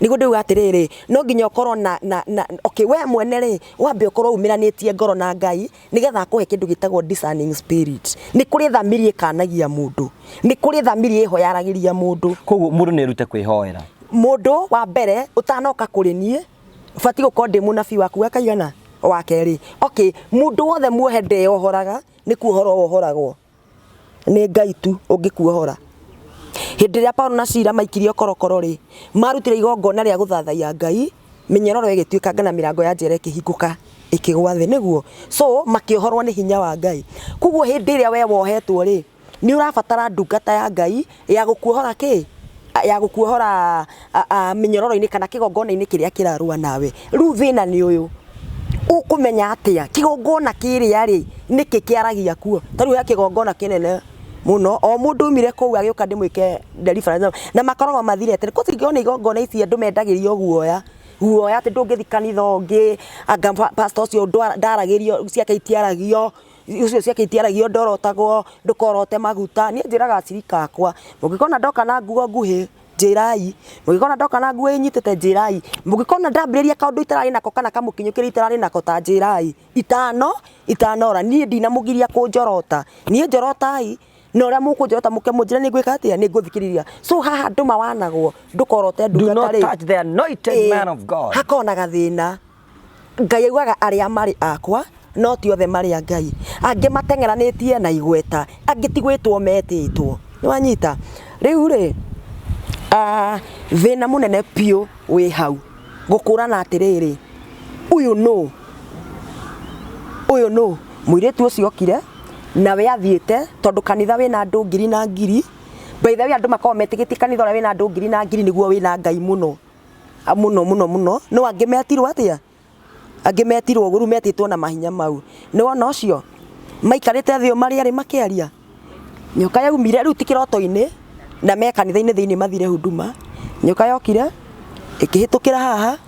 Nĩguo ndĩuga atĩrĩrĩ, no nginya ũkorwo na okay, we mwene rĩ, wambe ũkorwo umĩranĩtie ngoro na Ngai nĩgetha akũhe kĩndũ gĩtagwo discerning spirit. Nĩ kũrĩ thamiri ĩkanagia mũndũ, nĩ kũrĩ thamiri ĩhoyaragĩria mũndũ. Koguo mũndũ nĩ erute kwĩhoera. Mũndũ wa mbere, ũtanoka kũrĩ niĩ, ũbatiĩ gũkorwo ndĩ mũnabii waku wa kaigana wa kerĩ. Okay, mũndũ wothe muohe ndeyohoraga, nĩ kuohorwo wohoragwo nĩ Ngai tu ũngĩkuohora. Hĩndĩ ĩrĩa Paulo na Sila maikirio korokoro rĩ, marutire igongona rĩa gũthathaiya Ngai, mĩnyororo ĩgĩtuĩkanga na mĩrango ya njera ĩkĩhingũka ĩkĩgwa thĩ, nĩguo so makĩohorwo nĩ hinya wa Ngai. Koguo hĩndĩ ĩrĩa we wohetwo rĩ, nĩ ũrabatara ndungata ya Ngai ya gũkuohora kĩ ya gũkuohora mĩnyororo-inĩ kana kĩgongona-inĩ kĩrĩa kĩrarũa nawe. Rĩu thĩna nĩ ũyũ, ũkũmenya atĩa kĩgongona kĩrĩa rĩ, nĩkĩ kĩaragia kuo? Ta rĩu he kĩgongona kĩnene mũno, o mũndũ umire kũu agĩũka ndĩmwĩke deliverance na makoragwo mathirete. Kwanza ingĩona igongona ici andũ mendagĩrio guoya guoya atĩ ndũngĩthiĩ kanitha ũngĩ, anga pastor ũcio ndaragĩrio, ciake itiaragio, ũcio ciake itiaragio, ndorotagwo, ndũkorote maguta. Niĩ njĩraga acirika akwa, mũngĩkona ndoka na nguo nguhĩ, njĩrai, mũngĩkona ndoka na nguo ĩnyitĩte, njĩrai, mũngĩkona ndambĩrĩria kaũndũ itararĩ nako kana kamũkinyũkĩre itararĩ nako, ta njĩrai itano itanora. Niĩ ndinamũgiria kũnjorota, niĩ njorotai na ũrĩa mũkũnjorota, mũke mũnjĩre nĩ ngwĩka atĩa, nĩ ngũthikĩrĩria. So haha andũ mawanagwo ndũkorote Do ndungata not rĩ. touch the anointed man of God. Hakoragwo na gathĩna. Ngai augaga arĩa marĩ akwa, no ti othe marĩ a Ngai. Angĩ mateng'eranĩtie na igweta, angĩ ti gwĩtwo metĩtwo. Nĩ wanyita? Rĩu rĩ, thĩna mũnene biũ wĩ hau. Gũkũrana atĩrĩrĩ, ũyũ nũ, ũyũ nũ. Mũirĩtu ũcio okire nawe athiĩte tondũ kanitha wĩna andũ ngiri na ngiri. By the way, andũ makoragwo metĩkĩtie kanitha ũrĩa wĩna andũ ngiri na ngiri nĩguo wĩna Ngai mũno mũno mũno mũno. No angĩ metirwo atĩa? Angĩ metirwo ũguo, rĩu metĩtwo na mahinya mau. Nĩ wona ũcio maikarĩte thĩ marĩ erĩ makĩaria, nyoka yaumire rĩu ti kĩroto-inĩ, na me kanitha-inĩ thĩinĩ mathire huduma. Nyoka yokire ĩkĩhĩtũkĩra haha,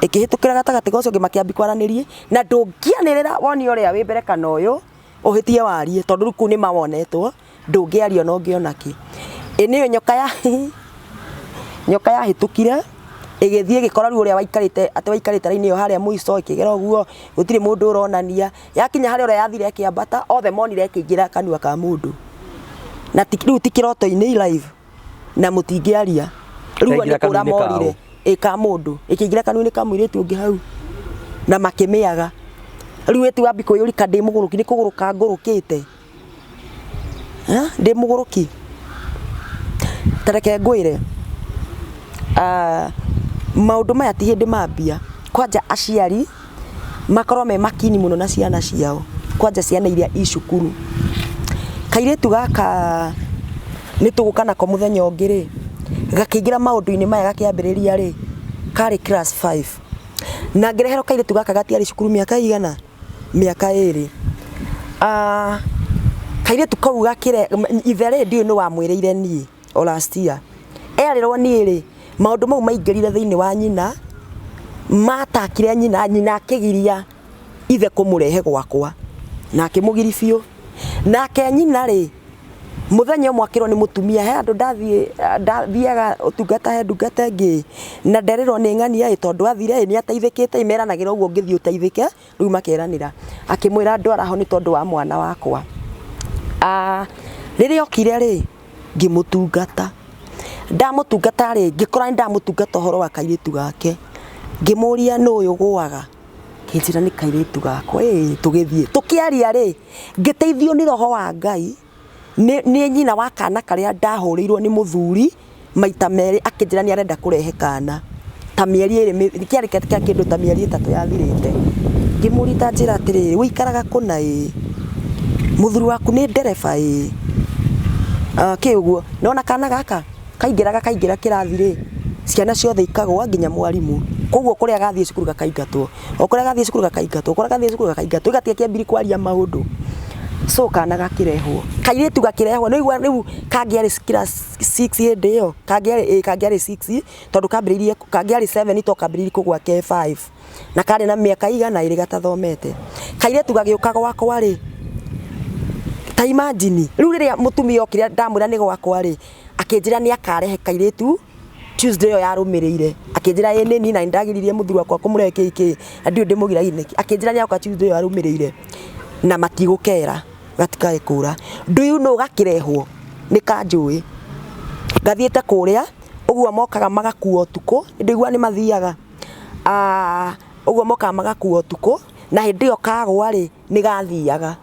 ĩkĩhĩtũkĩra gatagatĩ ka ũcio ũngĩ, makĩambia kwaranĩria, na ndũngĩanĩrĩra wone ũrĩa wĩ mbere kana ũyũ, ũhĩtie warie, tondũ rĩu kũu nĩ mawonetwo, ndũngĩaria ona ũngĩona kĩ. Ĩ nĩyo nyoka ya nyoka yahĩtũkire ĩgĩthiĩ ĩgĩkora rĩu ũrĩa waikarĩte, atĩ waikarĩte raini ĩyo harĩa mũico, ĩkĩgera ũguo, gũtirĩ mũndũ ũronania. Yakinya harĩa ũrĩa yathire ĩkĩambata, othe monire ĩkĩingĩra kanua ka mũndũ. Na rĩu ti kĩroto-inĩ live, na mũtingĩaria. Rĩu Yaingĩra nĩ kũra kanua-inĩ ka morire. ũ? Ĩ ka mũndũ. Ĩkĩingĩra kanua-inĩ ka mũirĩtu ũngĩ hau. Na makĩmĩaga. Rĩu ĩti wambi kwĩyũria ndĩ mũgũrũki, nĩ kũgũrũka ngũrũkĩte. Ndĩ mũgũrũki? Ta reke ngwĩre, maũndũ maya ti hĩndĩ mambia. Kwanja aciari makorwo me makini mũno na ciana ciao, kwanja ciana iria i cukuru. Kairĩtu gaka nĩ tũgũka nako mũthenya ũngĩ rĩ, gakĩingĩra maũndũ-inĩ maya gakĩambĩrĩria rĩ, karĩ class 5. Na ngĩreherwo kairĩtu gaka gatiarĩ cukuru mĩaka ĩigana? Mĩaka ĩrĩ. Kairĩtu kau gakĩre, ithe rĩ, ndiũĩ nĩ wamwĩrĩire niĩ o last year. Erĩrwo niĩ rĩ, maũndũ mau maingĩrire thĩinĩ wa nyina, matakire nyina, nyina akĩgiria ithe kũmũrehe gwakwa, na akĩmũgiri biũ. Nake nyina rĩ, mũthenya ũmwe akĩrwo nĩ mũtumia, he handũ ndathiĩ, ndathiaga ũtungata he ndungata ĩngĩ, na nderĩrwo nĩ ng'ania ĩ, tondũ athire ĩ, nĩ ateithĩkĩte ĩ, meranagĩra ũguo ũngĩthiĩ ũteithĩke, rĩu makeranĩra. Akĩmwĩra ndwara ho nĩ tondũ wa mwana wakwa. Rĩrĩa okire rĩ, ngĩmũtungata. Ndamũtungata rĩ, ngĩkora nĩ ndamũtungata ũhoro wa kairĩtu gake. Ngĩmũria nũ ũyũ ũgũaga? Akĩnjĩra nĩ kairĩtu gakwa. Ĩĩ tũgĩthiĩ. Tũkĩaria rĩ, ngĩteithio nĩ roho wa Ngai, nĩ nyina wa kana karĩa ndahũrĩirwo nĩ mũthuri maita merĩ akĩnjĩra nĩ arenda kũrehe kana. Ta mĩeri ĩrĩ, kĩarĩ kĩa kĩndũ ta mĩeri 3 yathirĩte. Ngĩmũria ta njĩra atĩrĩrĩ, ũikaraga kũ na ĩĩ? Mũthuri waku nĩ ndereba ĩĩ? Kĩ ũguo. Nĩwona kana gaka kaingĩra gakaingĩra kĩrathi rĩ, ciana ciothe ikagwa nginya mwarimũ. Koguo kũrĩa gathiĩ cukuru gakaingatwo, o kũrĩa gathiĩ cukuru gakaingatwo, kũrĩa gathiĩ cukuru gakaingatwo, gatiga kĩambirie kwaria maũndũ. So kana gakĩrehwo, kairĩtu gakĩrehwo, nĩ waigua rĩu kangĩarĩ class 6 hĩndĩ ĩyo, kangĩarĩ kangĩarĩ 6 tondũ kambĩrĩirie, kangĩarĩ 7 tondũ kambĩrĩirie kũgwa ke 5. Na karĩ na mĩaka igana ĩrĩ gatathomete. Kairĩtu gagĩũka gwakwa rĩ, ta imagine, rĩu rĩrĩa mũtumia okire ndamwĩra nĩ gwakwa rĩ, akĩnjĩra nĩ akarehe kairĩtu Tuesday ĩyo yarũmĩrĩire. Akĩnjĩra ĩ nĩ niĩ na nĩndagiririe mũthuri wakwa kũmũrehe kĩ kĩ, na ndiũĩ ndĩmũgiragia nĩkĩ. Akĩnjĩra nĩ agoka Tuesday ĩyo yarũmĩrĩire na matigũkera, gatikae kũra. Do you know gakĩrehwo nĩ kanjũĩ. Gathiĩte kũrĩa, ũguo mokaga magakua ũtukũ, nĩndĩiguaga nĩ mathiaga. Ũguo mokaga magakua ũtukũ, na hĩndĩ ĩyo kagwa rĩ, nĩ gathiaga.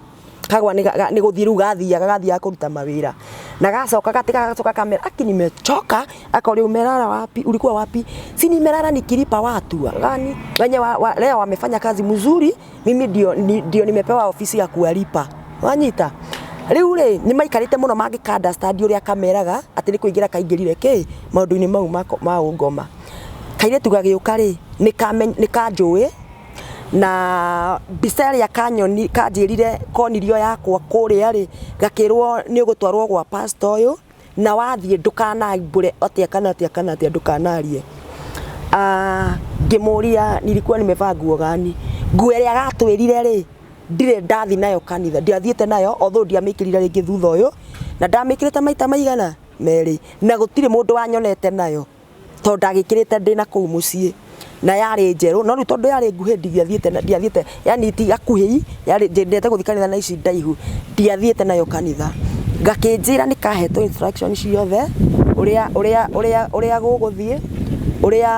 Kagwa nĩ gũthiĩ rĩu gathiaga, gathiaga kũruta mawĩra. Na gacoka gacoka kamera, aki nimechoka, akoria umelala wapi, ulikuwa wapi? Si nimelala nikilipa watu. Gani? Wenye leo wamefanya kazi mzuri, mimi ndio nimepewa ofisi ya kuwalipa. Wanyita? Rĩu rĩ, nĩ maikarĩte mũno mangĩka understand ũrĩa kameraga, atĩ nĩ kũingĩra kaingĩrire kĩ, maũndũ-inĩ mau ma ũngoma. Kairĩtu gagĩũka rĩ, nĩ kanjũĩ, na mbica ĩrĩa kanyoni kanjĩrire konirio yakwa kũrĩa rĩ, gakĩrwo nĩ ũgũtwarwo gwa pastor ũyũ, na wathiĩ ndũkanaumbũre atĩa kana atĩa kana atĩa, ndũkanarie. Ngĩmũria nilikuwa nimevaa nguo gani? Nguo ĩrĩa gatwĩrire rĩ, ndirĩ ndathi nayo kanitha, ndiathiĩte nayo although ndiamĩkĩrire rĩngĩ thutha ũyũ, na ndamĩkĩrĩte maita maigana? Merĩ. Na gũtirĩ mũndũ wanyonete nayo, tondũ ndagĩkĩrĩte ndĩna kũu mũciĩ, na yarĩ njerũ, no rĩu tondũ yarĩ nguhĩ ndiathiĩte, ndiathiĩte yani ti gakuhĩ, yarĩ nyendete gũthiĩ kanitha na ici ndaihu, ndiathiĩte nayo kanitha. Gakĩnjĩra nĩ kahetwo instruction ciothe, ũrĩa ũrĩa ũrĩa ũrĩa gũgũthiĩ, ũrĩa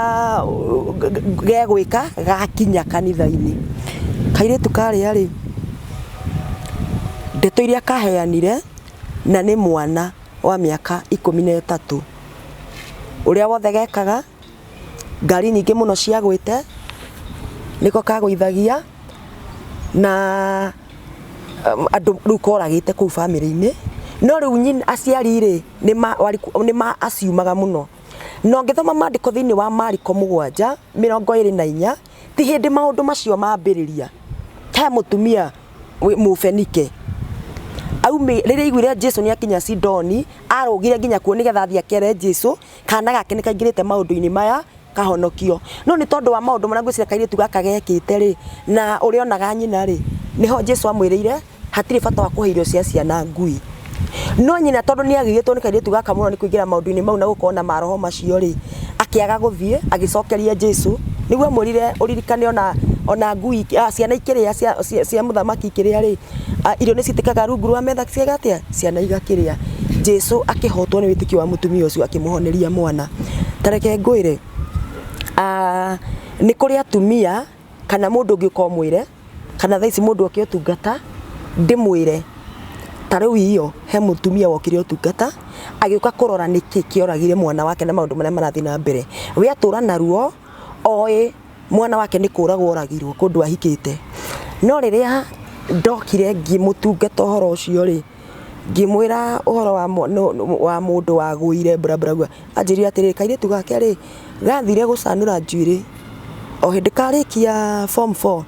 gegwĩka gakinya kanitha-inĩ. Kairĩtu karĩa rĩ, ndeto iria kaheanire, na nĩ mwana wa mĩaka 13, ũrĩa wothe gekaga, Ngari nyingĩ mũno ciagwĩte, nĩko kagũithagia na andũ rĩu koragĩte kũu bamĩrĩ-inĩ. No rĩu nyina aciari rĩ, nĩ ma aciumaga mũno. Na ũngĩthoma maandĩko thĩinĩ wa Mariko 7:24, ti hĩndĩ maũndũ macio mambĩrĩria. He mũtumia Mũfenike aumĩ rĩrĩa aiguire Jesu nĩ akinya Sidoni, arũgire nginya kuo nĩgetha athiĩ akere Jesu kana gake nĩ kaingĩrĩte maũndũ-inĩ maya kahonokio. No nĩ tondũ wa maũndũ marĩa ngwĩciria kairĩtu gaka gekĩte rĩ, na ũrĩa onaga nyina rĩ, nĩho Jesu amwĩrĩire hatirĩ bata wa kũhe irio cia ciana ngui. No nyina tondũ nĩ agirĩtwo nĩ kairĩtu gaka mũno nĩ kũingĩra maũndũ-inĩ mau na gũkorwo na maroho macio rĩ, akĩaga gũthiĩ, agĩcokeria Jesu, nĩguo amwĩrire ũririkane ona ngui, ciana ikĩrĩa cia mũthamaki ikĩrĩa rĩ, irio nĩ citĩkaga rungu rwa metha ciĩka atĩa? Ciana igakĩrĩa. Jesu akĩhotwo nĩ wĩtĩkio wa mũtumia ũcio akĩmũhoneria mwana. Ta reke ngwĩre, nĩ kũrĩ atumia kana mũndũ ũngĩ ũka ũmwĩre, kana thaa ici mũndũ oke ũtungata ndĩmwĩre, ta rĩu iyo he mũtumia wokire ũtungata agĩũka kũrora nĩkĩ kĩoragire mwana wake na maũndũ marĩa marathiĩ na mbere. We atũra naruo oĩ mwana wake nĩ kũragwo oragirwo kũndũ ahikĩte. No rĩrĩa ndokire ngĩmũtungata ũhoro ũcio rĩ, ngĩmwĩra ũhoro wa mũndũ wagũire bla bla bla, anjĩrire atĩrĩrĩ, kairĩtu gake rĩ, gathire gũcanũra njuĩrĩ o hĩndĩ karĩkia form 4,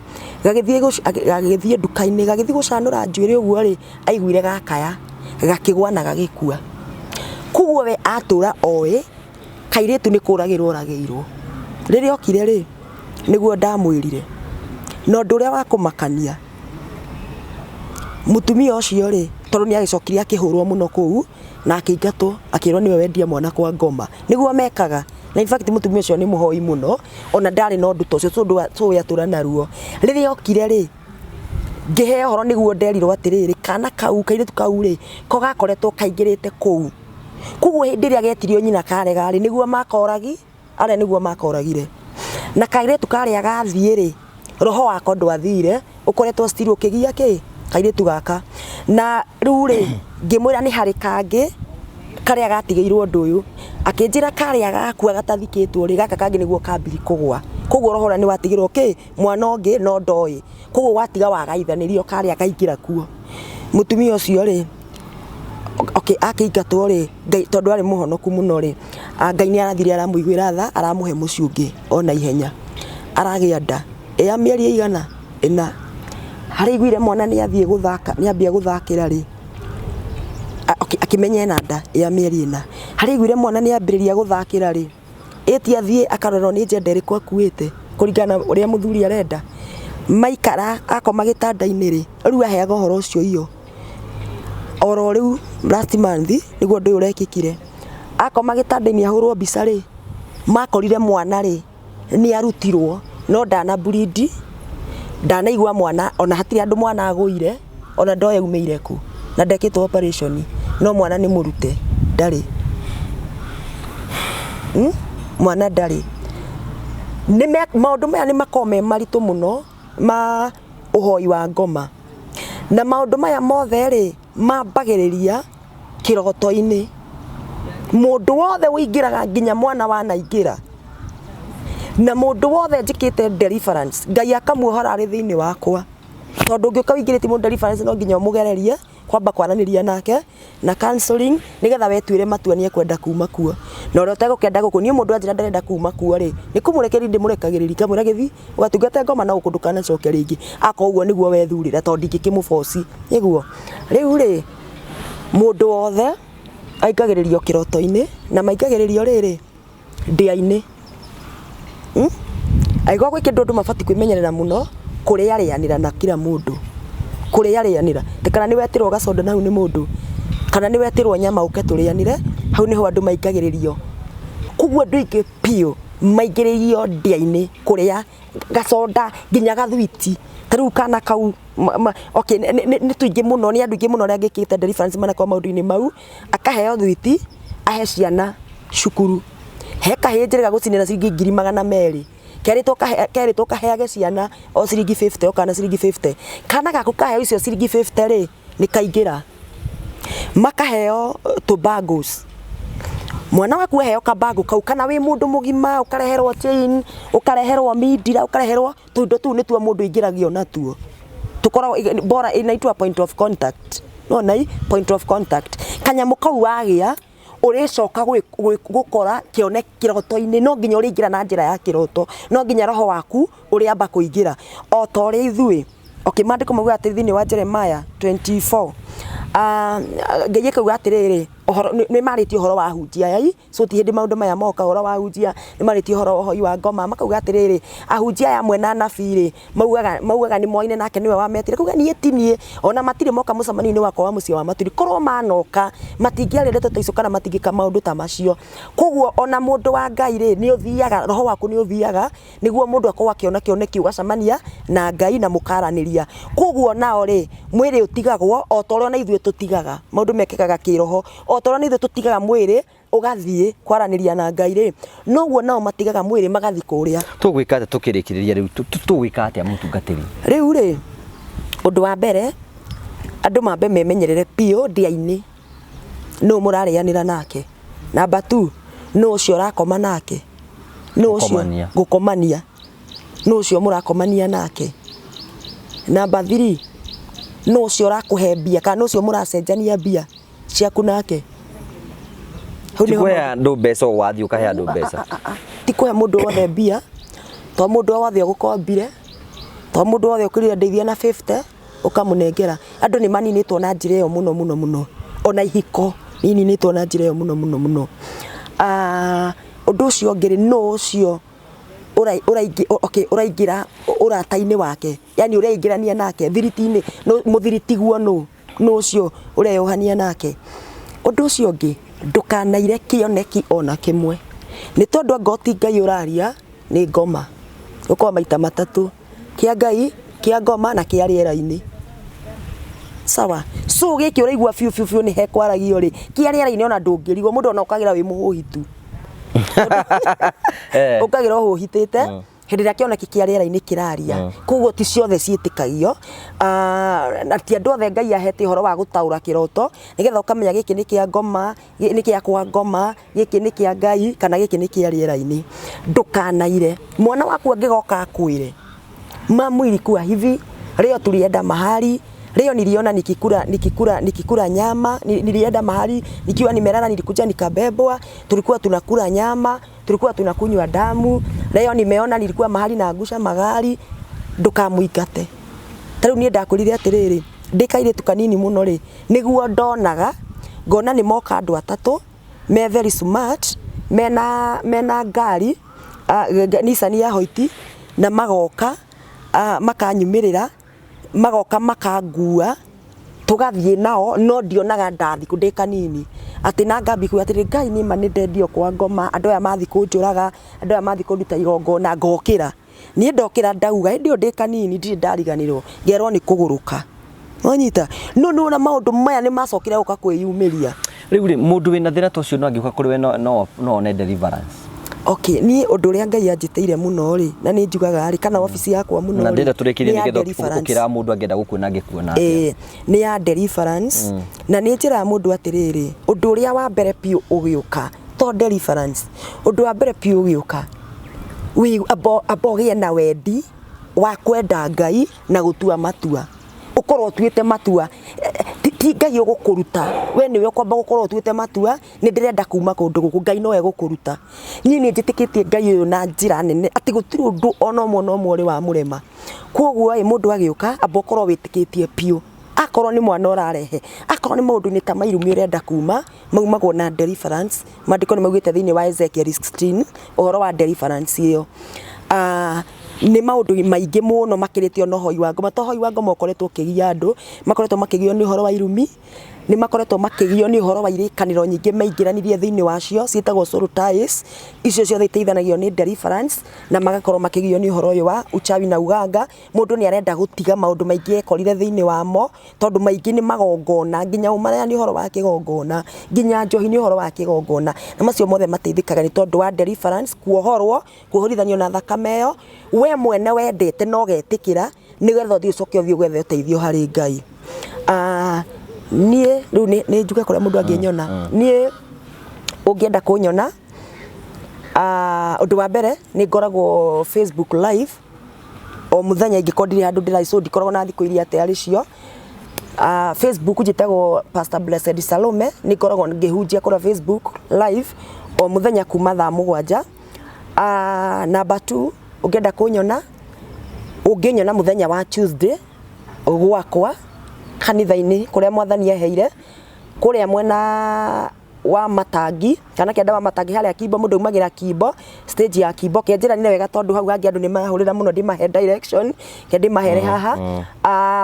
gagĩthiĩ nduka-inĩ, gagĩthiĩ gũcanũra njuĩrĩ ũguo rĩ, aiguire gakaya, gakĩgwa na gagĩkua. Koguo we atũra oĩ kairĩtu nĩ kũragĩrwo oragĩirwo. Rĩrĩa okire rĩ, nĩguo ndamwĩrire. Na ũndũ ũrĩa wa kũmakania, mũtumia ũcio rĩ, tondũ nĩ agĩcokire akĩhũrwo mũno kũu, na akĩingatwo, akĩrwo nĩwe wendia mwana kwa ngoma. Nĩguo mekaga. Na in fact mũtumia ũcio nĩ mũhoi mũno, ona ndarĩ na ũndũ ta ũcio, so we atũra naruo. Rĩrĩa okire rĩ, ngĩheo ũhoro nĩguo nderirwo atĩrĩrĩ, kana kau, kairĩtu kau rĩ, ko gakoretwo kaingĩrĩte kũu. Koguo hĩndĩ ĩrĩa getirio nyina karega rĩ, nĩguo makoragi, arĩa nĩguo makoragire. Na kairĩtu karĩa gathiĩ rĩ, roho wako ndwathire, ũkoretwo still ũkĩgia kĩ? Kairĩtu gaka. Na rĩu rĩ, ngĩmwĩra nĩ harĩ kangĩ, karĩa gatigĩirwo ũndũ ũyũ. Akĩnjĩra karĩa gakua gatathikĩtwo rĩ, gaka kangĩ nĩguo kambiri kũgwa. Koguo roho ũrĩa nĩ watigĩrwo kĩ? Mwana ũngĩ no ndoĩ. Koguo watiga wagaithanĩrio karĩa kaingĩra kuo. Mũtumia ũcio rĩ, okay, akĩingatwo rĩ, Ngai tondũ arĩ mũhonoku mũno rĩ, Ngai nĩ arathire aramũiguĩra tha, aramũhe mũciĩ ũngĩ ona ihenya. Aragĩa nda ya mĩeri ĩigana? Ĩna. Harĩa aiguire mwana nĩ athiĩ gũthaka, nĩ ambia gũthakĩra rĩ, okay, akĩmenya ena nda ya mĩeri ĩna. Harĩa aiguire mwana nĩ ambĩrĩria gũthakĩra rĩ, ĩti athiĩ akarorwo nĩ njenda ĩrĩkũ akuĩte kũringana na ũrĩa mũthuri arenda. Maikara akoma gĩtanda-inĩ rĩ, rĩu aheaga ũhoro ũcio iyo. Oro rĩu last month nĩguo ũndũ ũyũ ũrekĩkire. Akoma gĩtanda-inĩ ahũrwo mbica rĩ, makorire mwana rĩ, nĩ arutirwo no ndana bleed, ndanaigua mwana, ona hatirĩ handũ mwana agũire, ona ndoĩ aumĩire kũ, na ndekĩtwo operation, no mwana nĩ mũrute, ndarĩ. Mwana ndarĩ. Maũndũ maya nĩ makoragwo me maritũ mũno ma ũhoi wa ngoma. Na maũndũ maya mothe rĩ, mambagĩrĩria kĩroto-inĩ. Mũndũ wothe ũingĩraga nginya mwana wanaingĩra, na mũndũ wothe njĩkĩte deliverance, Ngai akamuohora arĩ thĩinĩ wakwa. Tondũ ũngĩũka ũingĩrĩtie mũndũ deliverance no nginya ũmũgererie kwamba kwaranĩria nake na counseling nĩgetha wetuĩre matua nĩ ekwenda kuma kuo. Na ũrĩa ũtegũkenda gũkũ, niĩ mũndũ anjĩra ndarenda kuma kuo rĩ, nĩ kũmũrekereria ndĩmũrekagĩrĩria ngamwĩra gĩthiĩ ũgatungate ngoma na gũkũ ndũkanacoke rĩngĩ. Akorwo ũguo nĩguo wethurĩra tondũ ndingĩkĩmũboci, nĩguo. Rĩu rĩ, mũndũ wothe aingagĩrĩrio kĩroto-inĩ na maingagĩrĩrio rĩrĩ, ndĩa-inĩ. Angĩkorwo gwĩ kĩndũ andũ mabatiĩ kwĩmenyerera mũno, kũrĩarĩanĩra na kila mũndũ. Kũrĩarĩanĩra. Atĩ kana nĩ wetĩrwo gacondo na hau nĩ mũndũ, kana nĩ wetĩrwo nyama ũke tũrĩanĩre, hau nĩho andũ maingagĩrĩrio. Koguo andũ aingĩ biũ maingĩrĩirio ndĩa-inĩ kũrĩa gaconda nginya gathwiti. Ta rĩu kana kau, okay, nĩ tũingĩ mũno, nĩ andũ aingĩ mũno arĩa ngĩkĩte deliverance manakorwo maũndũ-inĩ mau, akaheo thwiti, ahe ciana cukuru. He kahĩĩ njĩrĩga gũcinĩra ciringi 200,000, kerĩtwo kaheage ciana o ciringi 50 o kana ciringi 50. Kana gaku kaheo icio ciringi 50 rĩ, nĩ kaingĩra. Makaheo tũ bangles. Mwana waku aheo kabango kau, kana wĩ mũndũ mũgima ũkareherwo chain, ũkareherwo mindira, ũkareherwo tũindo tũu, nĩtuo mũndũ aingĩragio natuo. Tukoragwo bora inaitwa point of contact. Nona i point of contact, kanyamũ kau wagĩa ũrĩcoka gũkora kĩone kĩroto-inĩ. No nginya ũrĩingĩra na njĩra ya kĩroto, no nginya roho waku ũrĩamba kũingĩra o ta ũrĩa ithuĩ. Okay, maandĩko maugaga atĩ thĩinĩ wa Jeremiah 24, Ngai akauga atĩrĩrĩ, ũhoro nĩ marĩtie ũhoro wa ahunjia aya i, so ti hĩndĩ maũndũ maya moka ũhoro wa ahunjia, nĩ marĩtie ũhoro wa ũhoi wa ngoma, makauga atĩrĩrĩ, ahunjia aya amwe na anabii rĩ, maugaga nĩ moaine nake nĩwe wametire, kauga niĩ ti niĩ, ona matirĩ moka mũcemanio-inĩ wakwa wa mũciĩ wa maturi. Korwo manoka matingĩaria ndeto ta icio kana matingĩka maũndũ ta macio. Koguo ona mũndũ wa Ngai rĩ, nĩ ũthiaga, roho waku nĩ ũthiaga nĩguo mũndũ akorwo akĩona kĩoneki, ũgacemania na Ngai na mũkaranĩria. Koguo nao rĩ, mwĩrĩ ũtigagwo o ta ũrĩa ona ithuĩ tũtigaga, maũndũ mekĩkaga kĩroho, o ta ũrĩa ona ithuĩ tũtigaga mwĩrĩ ũgathiĩ kwaranĩria na Ngai rĩ, noguo nao matigaga mwĩrĩ magathiĩ kũrĩa. Tũgwĩka atĩa tũkĩrĩkĩrĩria rĩu? Tũgwĩka atĩa, mũtungatĩri? Rĩu rĩ, ũndũ wa mbere, andũ mambe memenyerere biũ ndia-inĩ, nũ mũrarĩanĩra nake. Number 2, nũ ũcio ũrakoma nake, nũ ũcio Gũkomania. Gũkomania, nũ ũcio mũrakomania nake. Number 3, nũ ũcio ũrakũhe mbia kana nũ ũcio mũracenjania mbia ciaku nake. Hau Ti nĩho kũhe andũ mbeca, o wathiĩ ũkahe andũ mbeca. Ti kũhe mũndũ wothe mbia, to mũndũ o wothe ũgũkombire, to mũndũ wothe ũkũrire ndeithia na 50 ũkamũnengera. Andũ nĩ maninĩtwo na njĩra ĩyo mũno mũno mũno, ona ihiko nĩ ininĩtwo na njĩra ĩyo mũno mũno mũno. Ũndũ ũcio ũngĩ rĩ, nũ ũcio okay, ũraingĩra ũrata-inĩ wake, yani ũreingĩrania nake thiriti-inĩ, mũthiritiguo nũ, nũ ũcio ũreyohania nake. Ũndũ ũcio ũngĩ, ndũkanaire kĩoneki ona kĩmwe, nĩ tondũ angorwo ti Ngai ũraria, nĩ ngoma. Gũkorwo maita matatũ, kĩa Ngai, kĩa ngoma na kĩa rĩera-inĩ. Sawa, so gĩkĩ ũraigua biũ biũ biũ nĩ hekwaragio rĩ, kĩa rĩera-inĩ ona ndũngĩrigwo, mũndũ ona ũkagĩra wĩ mũhũhitu, ũkagĩra ũhũhitĩte hĩndĩ ĩrĩa kĩoneki kĩa rĩera-inĩ kĩraria. Koguo ti ciothe ciĩtĩkagio. Na ti andũ othe Ngai ahete ũhoro wa gũtaũra kĩroto nĩgetha ũkamenya gĩkĩ nĩ kĩa ngoma, nĩ kĩa kwa ngoma, gĩkĩ nĩ kĩa Ngai kana gĩkĩ nĩ kĩa rĩera-inĩ. Ndũkanaire mwana waku angĩgoka akwĩre, "Mamu, ilikuwa hivi leo, tulienda mahali leo, niliona nikikula nyama, nilienda mahali nikiwa nimelala, nilikuja nikabebwa, tulikuwa tunakula nyama, tulikuwa tunakunywa damu, leo nimeona nilikuwa mahali naangusha magari," ndũkamũingate. Ta rĩu niĩ ndakwĩrire atĩrĩrĩ, ndĩ kairĩtu kanini mũno rĩ, nĩguo ndonaga ngona nĩ moka andũ atatũ me very smart, mena ngari Nissan ya hoiti, na magoka makanyumĩrĩra, magoka makangua, tũgathiĩ nao, no ndionaga ndathi ndĩ kanini atĩ na ngambia kuga atĩrĩ, "Ngai, nĩma nĩ ndendio kwa ngoma, andũ aya mathi kũnjũraga, andũ aya mathi kũnduta igongona." Ngokĩra niĩ, ndokĩra ndauga hĩndĩ ĩyo ndĩ kanini, ndirĩ ndariganĩrwo, ngerwo nĩ kũgũrũka wanyita. No nĩwona maũndũ maya nĩ macokire gũka kwĩyumĩria. Rĩu rĩ, mũndũ wĩna thĩna ta ũcio no angĩũka kũrĩ we, no one deliverance? Okay, niĩ ũndũ ũrĩa Ngai anjĩtĩire mũno rĩ, na nĩ njugaga rĩ, kana wabici yakwa mũno Na rĩ, ndĩrenda tũrĩkĩrie nĩ ya nĩgetha deliverance. ũkĩra mũndũ angĩenda gũkuona angĩkuona atĩa? Ĩĩ, nĩ ya deliverance, na nĩ njĩraga mũndũ atĩrĩrĩ, ũndũ ũrĩa wa mbere biũ ũgĩũka to deliverance, ũndũ wa mbere biũ ũgĩũka, amba ũgĩe na wendi wa kwenda Ngai na gũtua matua, ũkorwo ũtuĩte matua. Ti Ngai ũgũkũruta we, nĩwe ũkwamba gũkorwo ũtuĩte matua, nĩ ndĩrenda kuma kũndũ gũkũ, Ngai nowe gũkũruta. Niĩ nĩ njĩtĩkĩtie Ngai ũyũ na njĩra nene atĩ gũtirĩ ũndũ ona ũmwe ona ũmwe ũrĩ wa mũrema. Koguo ĩ, mũndũ agĩũka, amba ũkorwo wĩtĩkĩtie biũ, akorwo nĩ mwana ũrarehe, akorwo nĩ maũndũ-inĩ ta mairumi ũrenda kuma, maumagwo na deliverance. Maandĩko nĩ maugĩte thĩinĩ wa Ezekiel 16 ũhoro wa deliverance ĩyo. Nĩ maũndũ maingĩ mũno makĩrĩte ona ũhoi wa ngoma, to ũhoi wa ngoma ũkoretwo ũkĩgia andũ, makoretwo makĩgio nĩ ũhoro wa irumi, nĩ makoretwo makĩgio nĩ ũhoro wa irĩkanĩro nyingĩ maingĩranirie thĩinĩ wacio ciĩtagwo soul ties. Icio ciothe iteithanagio nĩ deliverance, na magakorwo makĩgio nĩ ũhoro ũyũ wa uchawi na uganga. Mũndũ nĩ arenda gũtiga maũndũ maingĩ ekorire thĩinĩ wamo, tondũ maingĩ nĩ magongona, nginya ũmaraya nĩ ũhoro wa kĩgongona, nginya njohi nĩ ũhoro wa kĩgongona, na macio mothe mateithĩkaga nĩ tondũ wa deliverance, kuohorwo, kuohorithanio na thakame ĩyo we mwene wendete na ũgetĩkĩra, nĩgetha ũthiĩ ũcoke ũthiĩ gwetha ũteithio harĩ Ngai. Niĩ rĩu nĩ njuge kũrĩa mũndũ angĩnyona. Niĩ Ũngĩenda kũnyona, ũndũ wa mbere nĩ ngoragwo Facebook live o mũthenya ingĩkorwo ndirĩ handũ ndĩrathiĩ, so ndikoragwo na thikũ iria atĩ arĩ cio. Facebook njĩtagwo Pastor Blessed Salome, nĩ ngoragwo ngĩhunjia kũrĩa Facebook live o mũthenya kuma thaa 7. Number 2, ũngĩenda kũnyona, ũngĩnyona mũthenya wa Tuesday gwakwa kanitha-inĩ kũrĩa Mwathani aheire, kũrĩa mwena wa Matangi kana kĩanda wa Matangi harĩa Kimbo, mũndũ aumagĩra Kimbo, stage ya Kimbo. Kĩanjĩranire wega tondũ hau hangĩ andũ nĩ mahũrĩra mũno ndĩmahe direction, ke ndĩmahere haha.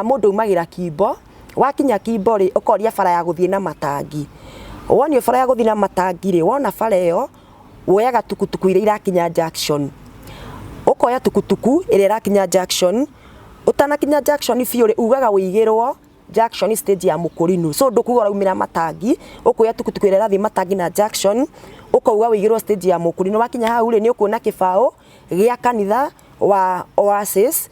Mũndũ aumagĩra Kimbo, wakinya Kimbo rĩ, ũkoria bara ya gũthiĩ na Matangi. Wonio bara ya gũthiĩ na Matangi rĩ, wona bara ĩyo woyaga tukutuku iria irakinya junction, ũkoya tukutuku ĩrĩa ĩrakinya junction. Ũtanakinya junction biũ rĩ, ugaga ũigĩrwo junction stage ya Mũkũrinũ, so ndũkuga ũraumĩra Matangi, ũkuoya tukutuku ĩrĩa ĩrathiĩ Matangi na junction, ũkauga ũigĩrwo stage ya Mũkũrinũ. Wakinya hau rĩ, nĩ ũkuona kĩbaũ gĩa kanitha wa Oasis.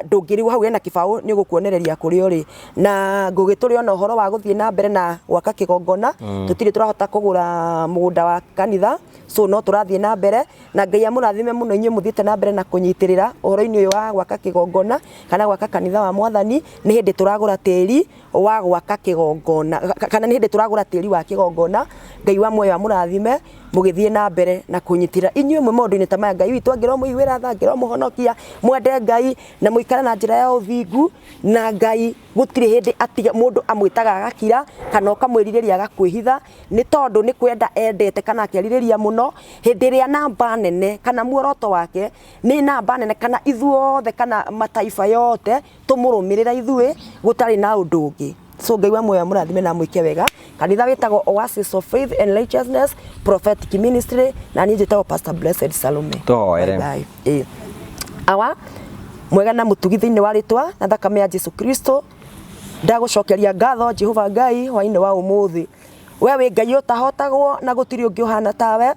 Ndũngĩrigwo hau hena kĩbaũ, nĩ ũgũkuonereria kũrĩa ũrĩ. Na Ngũgĩ, tũrĩ ona ũhoro wa gũthiĩ na mbere na gwaka kĩgongona, tũtirĩ tũrahota kũgũra mũgũnda wa kanitha, so no tũrathiĩ na mbere, na Ngai amũrathime mũno inyuĩ mũthiĩte na mbere na kũnyitĩrĩra ũhoro-inĩ ũyũ wa gwaka kĩgongona kana gwaka kanitha wa Mwathani. Nĩ hĩndĩ tũragũra tĩri wa gwaka kĩgongona, kana nĩ hĩndĩ tũragũra tĩri wa kĩgongona. Ngai wa muoyo amũrathime mũgĩthiĩ na mbere na kũnyitĩrĩra inyuĩ mwĩ maũndũ-inĩ ta maya. Ngai witũ angĩromũiguĩra tha, angĩromũhonokia, mwende Ngai na mũikare na njĩra ya ũthingu na Ngai. Gũtirĩ hĩndĩ atiga mũndũ amwĩtaga agakira, kana ũkamwĩrirĩria agakwĩhitha, nĩ tondũ nĩ kwenda endete kana akerirĩria mũno. Hĩndĩ ĩrĩa namba nene kana muoroto wake nĩ namba nene, kana ithuothe kana mataifa yothe tũmũrũmĩrĩra ithuĩ, gũtarĩ na ũndũ ũngĩ. So Ngai wa muoyo amũrathime na amwĩke wega. Kanitha wĩtagwo Oasis of Faith and Righteousness Prophetic Ministry, na niĩ njĩtagwo Pastor Blessed Salome. Tũhoere. Bye bye. Ĩĩ. Awa mwega na mũtugi, thĩinĩ wa rĩtwa na thakame ya Jesu Kristo, ndagũcokeria ngatho Jehova Ngai hwainĩ wa ũmũthĩ. We wĩ Ngai ũtahotagwo na gũtirĩ ũngĩ ũhana tawe.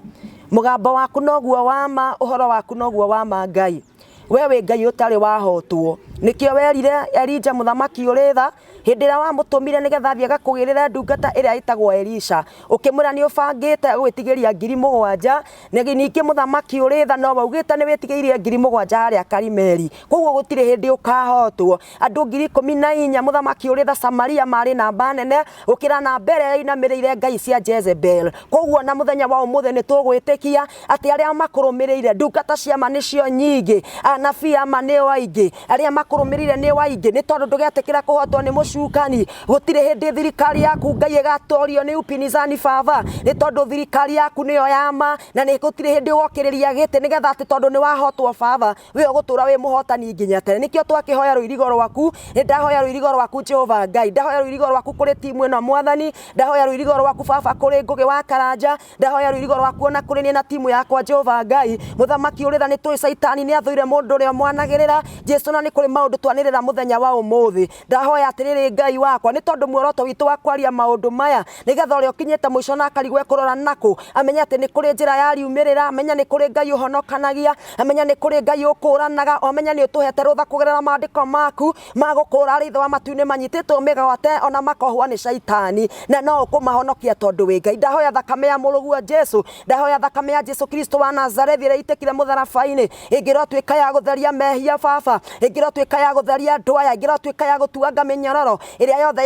Mũgambo waku noguo wa ma, ũhoro waku noguo wa ma. Ngai, we wĩ Ngai ũtarĩ wahotwo. Nĩkĩo werire Elija, mũthamaki ũrĩ tha, hĩndĩ ĩrĩa wamũtũmire nĩgetha athiĩ agakũgĩrĩre ndungata ĩrĩa ĩtagwo Elisha, ũkĩmwĩra nĩ ũbangĩte gwĩtigĩria 7,000. Na ningĩ, mũthamaki ũrĩ tha, no waugĩte nĩ wĩtigĩirie 7,000 harĩa Karimeli, koguo gũtirĩ hĩndĩ ũkahotwo. Andũ 14,000, mũthamaki ũrĩ tha, Samaria marĩ namba nene gũkĩra namba ĩrĩa ĩinamĩrĩire ngai cia Jezebel. Koguo na mũthenya wa ũmũthĩ nĩ tũgwĩtĩkia atĩ arĩa makũrũmĩrĩire, ndungata cia ma nĩcio nyingĩ, anabii ama nĩo aingĩ, arĩa makũrũmĩrĩire nĩo aingĩ, nĩ tondũ ndũgetĩkĩra kũhotwo nĩ mũcukani. Gũtirĩ hĩndĩ thirikari yaku, Ngai, ĩgatorio nĩ upinzani, Baba, nĩ tondũ thirikari yaku nĩyo ya ma, na nĩ gũtirĩ hĩndĩ ũgokĩrĩria gĩtĩ nĩgetha atĩ tondũ nĩ wahotwo. Baba, we ũgũtũra wĩ mũhotani nginya tene. Nĩkĩo twakĩhoya rũirigo rwaku. Nĩ ndahoya rũirigo rwaku, Jehova Ngai, ndahoya rũirigo rwaku kũrĩ timu ĩno. Mwathani, ndahoya rũirigo rwaku, Baba, kũrĩ Ngũgĩ wa Karanja. Ndahoya rũirigo rwaku ona kũrĩ niĩ na timu yakwa. Jehova Ngai, mũthamaki ũrĩ tha, nĩ tũĩ Caitani nĩ athũire mũndũ ũrĩa mwanagĩrĩra Jesu, na nĩ kũrĩ maũndũ twanĩrĩra mũthenya wa ũmũthĩ. Ndahoya atĩrĩrĩ, Ngai wakwa, nĩ tondũ muoroto witũ wa kwaria maũndũ maya nĩgetha ũrĩa ũkinyĩte mũico na akarigwo ekũrora nakũ amenye atĩ nĩ kũrĩ njĩra ya riumĩrĩra, amenye nĩ kũrĩ Ngai ũhonokanagia, amenye nĩ kũrĩ Ngai ũkũranaga, amenye nĩ ũtũhete rũtha kũgerera maandĩko maku ma gũkũra arĩa ithe wa matu-inĩ manyitĩtwo mĩgwate ona makohwo nĩ Caitani, na no ũkũmahonokia tondũ wĩ Ngai. Ndahoya thakame ya mũrũguo Jesu, ndahoya thakame ya Jesu Kristo wa Nazarethi ĩrĩa ĩitĩkire mũtharaba-inĩ, ĩngĩrotuĩka ya gũtheria mehia, Baba, ĩngĩrotuĩka ya gũtheria andũ aya, ĩngĩrotuĩka ya gũtuanga mĩnyororo ĩrĩa yothe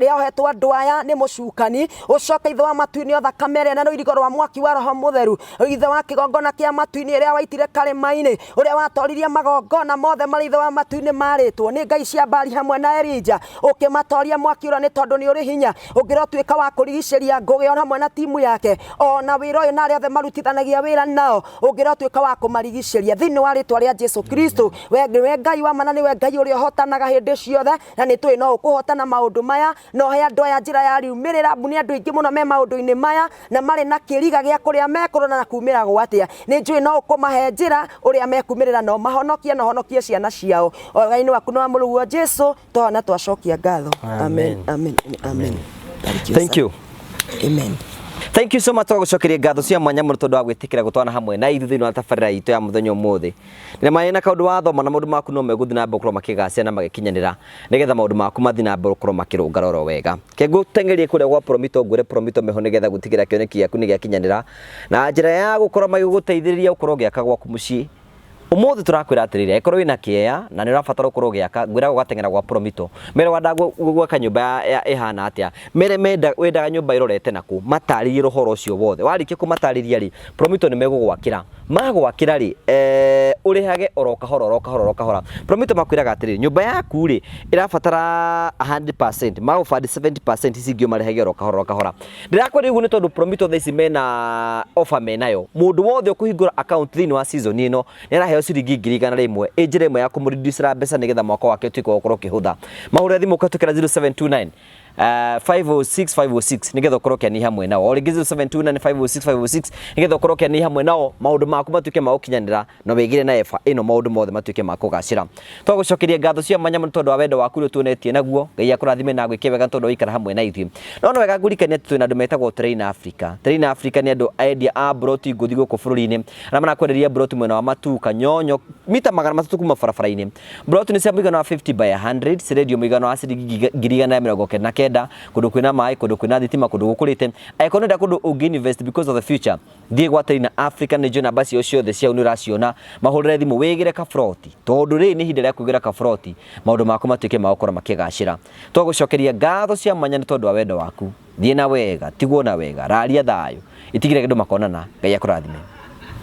yohetwo andũ aya nĩ mũcukani. Ũcoke, ithe wa matu-inĩ, o thakame ĩrĩa na rũirigo rwa mwaki wa Roho Mũtheru, ithe wa kĩgongona kĩa matu-inĩ, ĩrĩa waitire karĩma-inĩ, ũrĩa watoririe magongona mothe marĩa, ithe wa matu-inĩ, marĩtwo nĩ ngai cia Bali hamwe na Elija, ũkĩmatoria mwaki ũrĩa, nĩ tondũ nĩ ũrĩ hinya, ũngĩrotuĩka wa kũrigicĩria Ngũgĩ o hamwe na timu yake, ona wĩra ũyũ na arĩa othe marutithanagia wĩra nao, ũngĩrotuĩka wa kũmarigicĩria thĩinĩ wa rĩtwa rĩa Jesu Kristo. We nĩwe Ngai wa mana, nĩwe Ngai ũrĩa ũhotanaga hĩndĩ ciothe, na nĩ tũĩ no ũkũhotana maũndũ maya. Na ũhe andũ aya njĩra ya riumĩrĩra, amu nĩ andũ aingĩ mũno me maũndũ-inĩ maya na marĩ na kĩriga gĩa kũrĩa mekũrora na kumĩra gwa atĩa. Nĩ njũĩ no ũkũmahe njĩra ũrĩa mekumĩrĩra na ũmahonokie na ũhonokie ciana ciao. O waku nĩ wa mũrũguo Jesu twahona twacokia ngatho. Amen, amen, amen. Thank you. Amen. Thank you so much, twagucokeria ngatho cia mwanya mũno tondũ wa gwĩtĩkĩra gũtwana hamwe na ithuĩ thĩinĩ wa tabarĩra itũ ya mũthenya ũmũthĩ. Nĩ maĩ na kaũndũ wathoma na maũndũ maku no megũthiĩ na mbere gũkorwo makĩgacĩra na magĩkinyanĩra nĩgetha maũndũ maku mathiĩ na mbere gũkorwo makĩrũngara oro wega. Ke ngũteng'erie kũrĩa gwa Promito ngwĩre Promito meho nĩgetha gũtigĩrĩra kĩoneki gĩaku nĩ gĩakinyanĩra na njĩra ya gũkorwo magĩgũteithĩrĩria gũkorwo ũgĩaka gwaku mũciĩ. Ũmũthĩ tũrakwĩra atĩrĩrĩ, angĩkorwo wĩna kĩea na nĩ ũrabatara ũkorwo ũgĩaka, ngwĩraga ũgateng'era gwa Promito. Mere wenda gwaka nyũmba ya ĩhana atĩa, mere menda wendaga nyũmba ĩrorete nakũ, matarĩrie ũhoro ũcio wothe. Warĩkia kũmatarĩria rĩ, Promito nĩ megũgwakĩra. Magwakĩra rĩ, eh, ũrĩhage oro kahora oro kahora oro kahora. Promito makwĩraga atĩrĩrĩ, nyũmba yaku rĩ, ĩrabatara 100%, magũbandi 70%, ici ingĩ ũmarĩhage oro kahora oro kahora. Ndĩrakwĩra ũguo nĩ tondũ Promito thaa ici mena offer menayo. Mũndũ wothe ũkũhingũra account thĩinĩ wa season ĩno nĩ araheo ciringi 100,000 ĩ njĩra ĩmwe ya kũmũreducĩra mbeca nĩgetha mwaka wake ũtuĩke wa gũkorwo ũkĩhũtha. Mahũrĩre thimũ ũkĩhĩtũkĩra 0729 506 506 nĩgetha ũkorwo ũkĩania hamwe nao. O rĩngĩ 0729 506 506 nĩgetha ũkorwo ũkĩania hamwe nao maũndũ maku matuĩke ma gũkinyanĩra na wĩgĩre na eba ĩno maũndũ mothe matuĩke ma kũgacĩra. Twagũcokeria ngatho cia mwanya mũno tondũ wa wendo waku ũrĩa ũtuonetie naguo. Ngai akũrathime na agwĩke wega tondũ waikara hamwe na ithuĩ. No nĩ wega ngũririkanie atĩ twĩna andũ metagwo Train Africa. Train Africa nĩ andũ endia a mburoti ngũthi gũkũ bũrũri-inĩ arĩa marakwenderia mburoti mwena wa Matuka, Nyonyo, mita 300 kuma barabara-inĩ. Mburoti nĩ cia mũigana wa 50 by 100, cirendio mũigana wa ciringi 199,000, kũndũ kwĩna maĩ, kũndũ kwĩna thitima, kũndũ gũkũrĩte. Angĩkorwo nĩ ũrenda kũndũ ũngĩ invest because of the future, thiĩ gwa Trainer Africa nĩ njũĩ namba ciao ciothe ciao nĩ ũraciona, mahũrĩre thimũ wĩgĩre kaburoti tondũ rĩrĩ nĩ ihinda rĩa kwĩgĩra kaburoti maũndũ maku matuĩke ma gũkorwo makĩgacĩra. Twagũcokeria ngatho cia mwanya nĩ tondũ wa wendo waku. Thiĩ na wega, tigwo na wega, raria thayũ, itigĩrĩra andũ makonana. Ngai akũrathime.